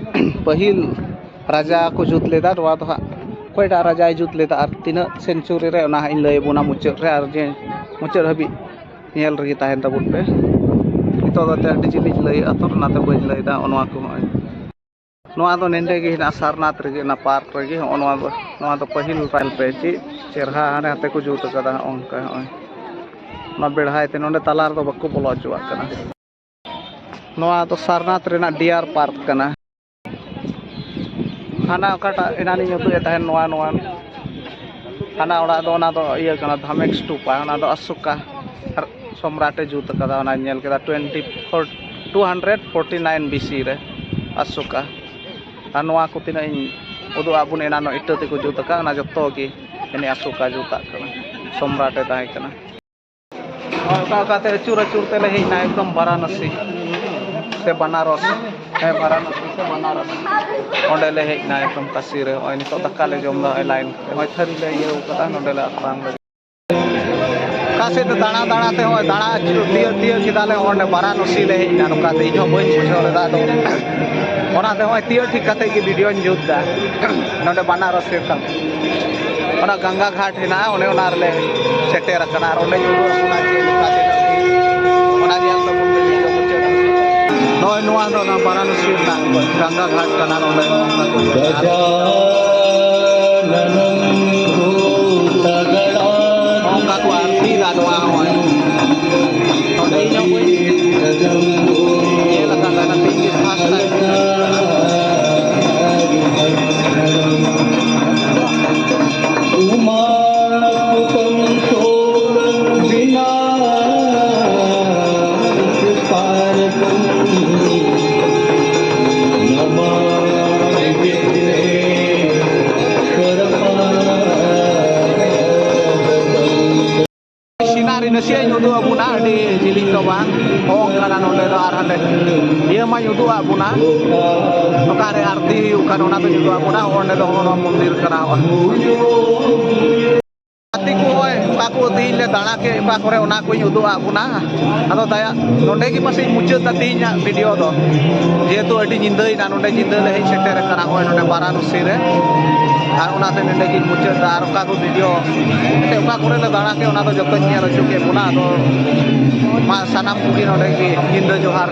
ᱯᱟᱹᱦᱤᱞ ᱨᱟᱡᱟ ᱠᱚ ᱡᱩᱛ ᱞᱮᱫᱟ᱾ ᱱᱚᱣᱟ ᱫᱚ ᱦᱟᱸᱜ ᱚᱠᱚᱭᱴᱟᱜ ᱨᱟᱡᱟᱭ ᱡᱩᱛ ᱞᱮᱫᱟ ᱟᱨ ᱛᱤᱱᱟᱹᱜ ᱥᱮᱱᱪᱩᱨᱤ ᱨᱮ, ᱚᱱᱟ ᱦᱟᱸᱜ ᱤᱧ ᱞᱟᱹᱭ ᱟᱵᱚᱱᱟ ᱢᱩᱪᱟᱹᱫ ᱨᱮ, ᱟᱨ ᱡᱮ ᱢᱩᱪᱟᱹᱫ ᱦᱟᱹᱵᱤᱡ ᱧᱮᱞ ᱨᱮᱜᱮ ᱛᱟᱦᱮᱱ ᱛᱟᱵᱚᱱ ᱯᱮ᱾ ᱱᱤᱛᱚᱜ ᱫᱚ ᱮᱱᱛᱮᱫ ᱟᱹᱰᱤ ᱡᱤᱞᱤᱧ ᱞᱟᱹᱭᱮᱫᱼᱟ, ᱛᱚ ᱚᱱᱟᱛᱮ ᱵᱟᱹᱧ ᱞᱟᱹᱭᱫᱟ᱾ ᱱᱚᱜᱼᱚ ᱱᱚᱣᱟ ᱠᱚ ᱦᱚᱸᱜᱼᱚᱭ, ᱱᱚᱣᱟ ᱫᱚ ᱱᱮᱸᱰᱮ ᱜᱮ ᱦᱮᱱᱟᱜᱼᱟ, ᱥᱟᱨᱱᱟᱛᱷ ᱨᱮᱜᱮ, ᱚᱱᱟ ᱯᱟᱨᱠ ᱨᱮᱜᱮ᱾ ᱦᱚᱸᱜᱼᱚ ᱱᱚᱣᱟ ᱫᱚ, ᱱᱚᱣᱟ ᱫᱚ ᱯᱟᱹᱦᱤᱞ ᱨᱟᱡᱽ ᱯᱮ, ᱪᱮᱫ ᱪᱮᱨᱦᱟ ᱦᱟᱱᱮ ᱦᱟᱱᱛᱮ ᱠᱚ ᱡᱩᱛ ᱟᱠᱟᱫᱟ, ᱦᱚᱸᱜᱼᱚ ᱱᱚᱝᱠᱟ ᱦᱚᱸᱜᱼᱚᱭ᱾ ᱚᱱᱟ ᱵᱮᱲᱦᱟᱭ ᱛᱮ ᱱᱚᱸᱰᱮ ᱛᱟᱞᱟ ᱨᱮᱫᱚ ᱵᱟᱠᱚ ᱵᱚᱞᱚ ᱦᱚᱪᱚᱣᱟᱜ ᱠᱟᱱᱟ᱾ ᱱᱚᱣᱟ ᱫᱚ ᱥᱟᱨᱱᱟᱛᱷ ᱨᱮᱱᱟᱜ ᱰᱤᱭᱟᱨ ᱯᱟᱨᱠ ᱠᱟᱱᱟ᱾ ᱦᱟᱱᱟ ᱚᱠᱟᱴᱟᱜ ᱮᱱᱟᱱᱤᱧ ᱩᱫᱩᱜ ᱮᱫ ᱛᱟᱦᱮᱱ, ᱱᱚᱣᱟ, ᱱᱚᱣᱟ, ᱦᱟᱱᱟ ᱚᱲᱟᱜ ᱫᱚ, ᱚᱱᱟ ᱫᱚ ᱤᱭᱟᱹ ᱠᱟᱱᱟ, ᱫᱷᱟᱢᱮᱠ ᱥᱴᱩᱯᱟ, ᱚᱱᱟ ᱫᱚ ᱚᱥᱳᱠᱟ ᱥᱚᱢᱨᱟᱴ ᱮ ᱡᱩᱛ ᱟᱠᱟᱫᱟ, ᱚᱱᱟᱧ ᱧᱮᱞ ᱠᱮᱫᱟ, twenty four, two hundred forty nine B C ᱨᱮ ᱚᱥᱳᱠᱟ᱾ ᱟᱨ ᱱᱚᱣᱟ ᱠᱚ ᱛᱤᱱᱟᱹᱜ ᱤᱧ ᱩᱫᱩᱜ ᱟᱫ ᱵᱚᱱ ᱮᱱᱟᱱᱚᱜ, ᱤᱴᱟᱹ ᱛᱮᱠᱚ ᱡᱩᱛ ᱟᱠᱟᱫ, ᱚᱱᱟ ᱡᱚᱛᱚ ᱜᱮ ᱡᱟᱹᱱᱤᱡ ᱚᱥᱳᱠᱟ ᱡᱩᱛᱟᱜ ᱠᱟᱱᱟ᱾ ᱥᱚᱢᱨᱟᱴ ᱮ ᱛᱟᱦᱮᱸ ᱠᱟᱱᱟ᱾ ᱚᱠᱟ ᱚᱠᱟᱛᱮ ᱟᱹᱪᱩᱨ ᱟᱹᱪᱩᱨ ᱛᱮᱞᱮ ᱦᱮᱡ ᱮᱱᱟ ᱮᱠᱫᱚᱢ ᱵᱟᱨᱟᱱᱚᱥᱤ ᱥᱮ ᱵᱟᱱᱟᱨᱚᱥ, ᱦᱮᱸ, ᱵᱟᱨᱟᱱᱚᱥᱤ ᱥᱮ ᱵᱟᱱᱟᱨᱚᱥ, ᱚᱸᱰᱮ ᱞᱮ ᱦᱮᱡ ᱮᱱᱟ ᱮᱠᱫᱚᱢ ᱠᱟᱥᱤ ᱨᱮ᱾ ᱱᱚᱜᱼᱚᱭ ᱱᱤᱛᱚᱜ ᱫᱟᱠᱟ ᱞᱮ ᱡᱚᱢ ᱮᱫᱟ, ᱱᱚᱜᱼᱚᱭ ᱞᱟᱭᱤᱱ ᱠᱚ, ᱱᱚᱜᱼᱚᱭ ᱛᱷᱟᱹᱨᱤ ᱞᱮ ᱤᱭᱟᱹ ᱟᱠᱟᱫᱟ, ᱱᱚᱸᱰᱮ ᱞᱮ ᱟᱠᱷᱲᱟᱱ ᱞᱟᱹᱜᱤᱫ᱾ ᱚᱠᱟ ᱥᱮᱫ ᱛᱮ ᱫᱟᱬᱟ ᱫᱟᱬᱟ ᱛᱮ ᱱᱚᱜᱼᱚᱭ ᱫᱟᱬᱟ ᱟᱹᱪᱩᱨ ᱛᱤᱭᱟᱹᱜ ᱛᱤᱭᱟᱹᱜ ᱠᱮᱫᱟᱞᱮ, ᱚᱸᱰᱮ ᱵᱟᱨᱟᱱᱚᱥᱤ ᱞᱮ ᱦᱮᱡ ᱮᱱᱟ᱾ ᱱᱚᱝᱠᱟ ᱛᱮ ᱤᱧ ᱦᱚᱸ ᱵᱟᱹᱧ ᱵᱩᱡᱷᱟᱹᱣ ᱞᱮᱫᱟ, ᱟᱫᱚ ᱚᱱᱟᱛᱮ ᱱᱚᱜᱼᱚᱭ ᱛᱤᱭᱟᱹᱜ ᱴᱷᱤᱠ ᱠᱟᱛᱮ ᱜᱮ ᱵᱷᱤᱰᱤᱭᱳᱧ ᱡᱩᱛ ᱮᱫᱟ᱾ ᱱᱚᱸᱰᱮ ᱵᱟᱱᱟᱨᱚᱥ ᱥᱮᱫ ᱠᱷᱚᱱ ᱚᱱᱟ ᱜᱟᱝᱜᱟ ᱜᱷᱟᱴ ᱦᱮᱱᱟᱜᱼᱟ, ᱚᱱᱮ ᱚᱱᱟ ᱨᱮᱞᱮ ᱥᱮᱴᱮᱨ ᱟᱠᱟᱱᱟ᱾ ᱟᱨ ᱚᱸᱰᱮ ᱧᱩᱛᱩᱢ ᱚᱱᱟ ᱪᱮᱫ ᱞᱮᱠᱟ ᱛᱮ ᱚᱱᱟ ᱧᱮᱞ ᱛᱟᱵᱚᱱ ᱯᱮ ᱵᱷᱤᱰᱤᱭᱳ ᱢᱩᱪᱟᱹᱫ ᱦᱟᱹᱵᱤᱡ᱾ ᱱᱚᱜᱼᱚᱭ ᱱᱚᱣᱟ ᱫᱚ ᱚᱱᱟ ᱵᱟᱨᱟᱱᱚᱥᱤ ᱨᱮᱱᱟᱜ ᱜᱟᱝᱜᱟ ᱜᱷᱟᱴ ᱠᱟᱱᱟ᱾ ᱱᱚᱸᱰᱮ ᱱᱚᱝᱠᱟ ᱠᱚ ᱧᱮᱞᱟ᱾ ᱱᱚᱝᱠᱟ ᱠᱚ ᱟᱨᱛᱤ ᱫᱟ ᱱᱚᱣᱟ ᱦᱚᱸ᱾ ᱱᱚᱸᱰᱮ ᱤᱧ ᱦᱚᱸ ᱵᱟᱹᱧ ᱧᱮᱞ ᱟᱠᱟᱫᱟ, ᱚᱱᱟᱛᱮ ᱤᱧ ᱜᱮ first time᱾ ᱥᱤᱱᱟᱨᱤ ᱱᱟᱥᱮᱭᱟᱜ ᱤᱧ ᱩᱫᱩᱜ ᱟᱵᱚᱱᱟ, ᱟᱹᱰᱤ ᱡᱤᱞᱤᱧ ᱫᱚ ᱵᱟᱝ, ᱦᱚᱸ ᱠᱟᱱᱟ ᱱᱚᱸᱰᱮ ᱫᱚ᱾ ᱟᱨ ᱦᱟᱸᱰᱮ ᱤᱭᱟᱹ ᱢᱟᱧ ᱩᱫᱩᱜ ᱟᱫ ᱵᱚᱱᱟ, ᱚᱠᱟᱨᱮ ᱟᱨᱛᱤ ᱦᱩᱭᱩᱜ ᱠᱟᱱ, ᱚᱱᱟ ᱫᱚᱧ ᱩᱫᱩᱜ ᱟᱫ ᱵᱚᱱᱟ᱾ ᱚᱸᱰᱮ ᱫᱚ ᱦᱚᱸ ᱱᱚᱣᱟ ᱢᱚᱱᱫᱤᱨ ᱠᱟᱱᱟ᱾ ᱜᱟᱛᱮ ᱠᱚ, ᱱᱚᱜᱼᱚᱭ ᱚᱠᱟ ᱠᱚ ᱛᱮᱦᱮᱧ ᱞᱮ ᱫᱟᱬᱟ ᱠᱮᱫ, ᱚᱠᱟ ᱠᱚᱨᱮ, ᱚᱱᱟ ᱠᱚᱧ ᱩᱫᱩᱜ ᱟᱫ ᱵᱚᱱᱟ᱾ ᱟᱫᱚ ᱫᱟᱭᱟ, ᱱᱚᱸᱰᱮ ᱜᱮ ᱯᱟᱥᱮᱡ ᱢᱩᱪᱟᱹᱫ ᱫᱟ ᱛᱮᱦᱮᱧᱟᱜ ᱵᱷᱤᱰᱤᱭᱳ ᱫᱚ, ᱡᱮᱦᱮᱛᱩ ᱟᱹᱰᱤ ᱧᱤᱫᱟᱹᱭᱮᱱᱟ᱾ ᱱᱚᱸᱰᱮ ᱧᱤᱫᱟᱹ ᱞᱮ ᱦᱮᱡ ᱥᱮᱴᱮᱨ ᱟᱠᱟᱱᱟ, ᱱᱚᱜᱼᱚᱭ ᱱᱚᱸᱰᱮ ᱵᱟᱨᱟᱱᱚᱥᱤ ᱨᱮ᱾ ᱟᱨ ᱚᱱᱟᱛᱮ ᱱᱚᱸᱰᱮ ᱜᱤᱧ ᱢᱩᱪᱟᱹᱫ ᱫᱟ᱾ ᱟᱨ ᱚᱠᱟ ᱠᱚ ᱵᱷᱤᱰᱤᱭᱳ, ᱮᱱᱛᱮ ᱚᱠᱟ ᱠᱚᱨᱮ ᱞᱮ ᱫᱟᱬᱟ ᱠᱮᱫ, ᱚᱱᱟ ᱫᱚ ᱡᱚᱛᱚᱧ ᱧᱮᱞ ᱦᱚᱪᱚ ᱠᱮᱫ ᱵᱚᱱᱟ᱾ ᱟᱫᱚ ᱢᱟ ᱥᱟᱱᱟᱢ ᱠᱚᱜᱮ ᱱᱚᱸᱰᱮ ᱜᱮ ᱧᱤᱫᱟᱹ ᱡᱚᱦᱟᱨ᱾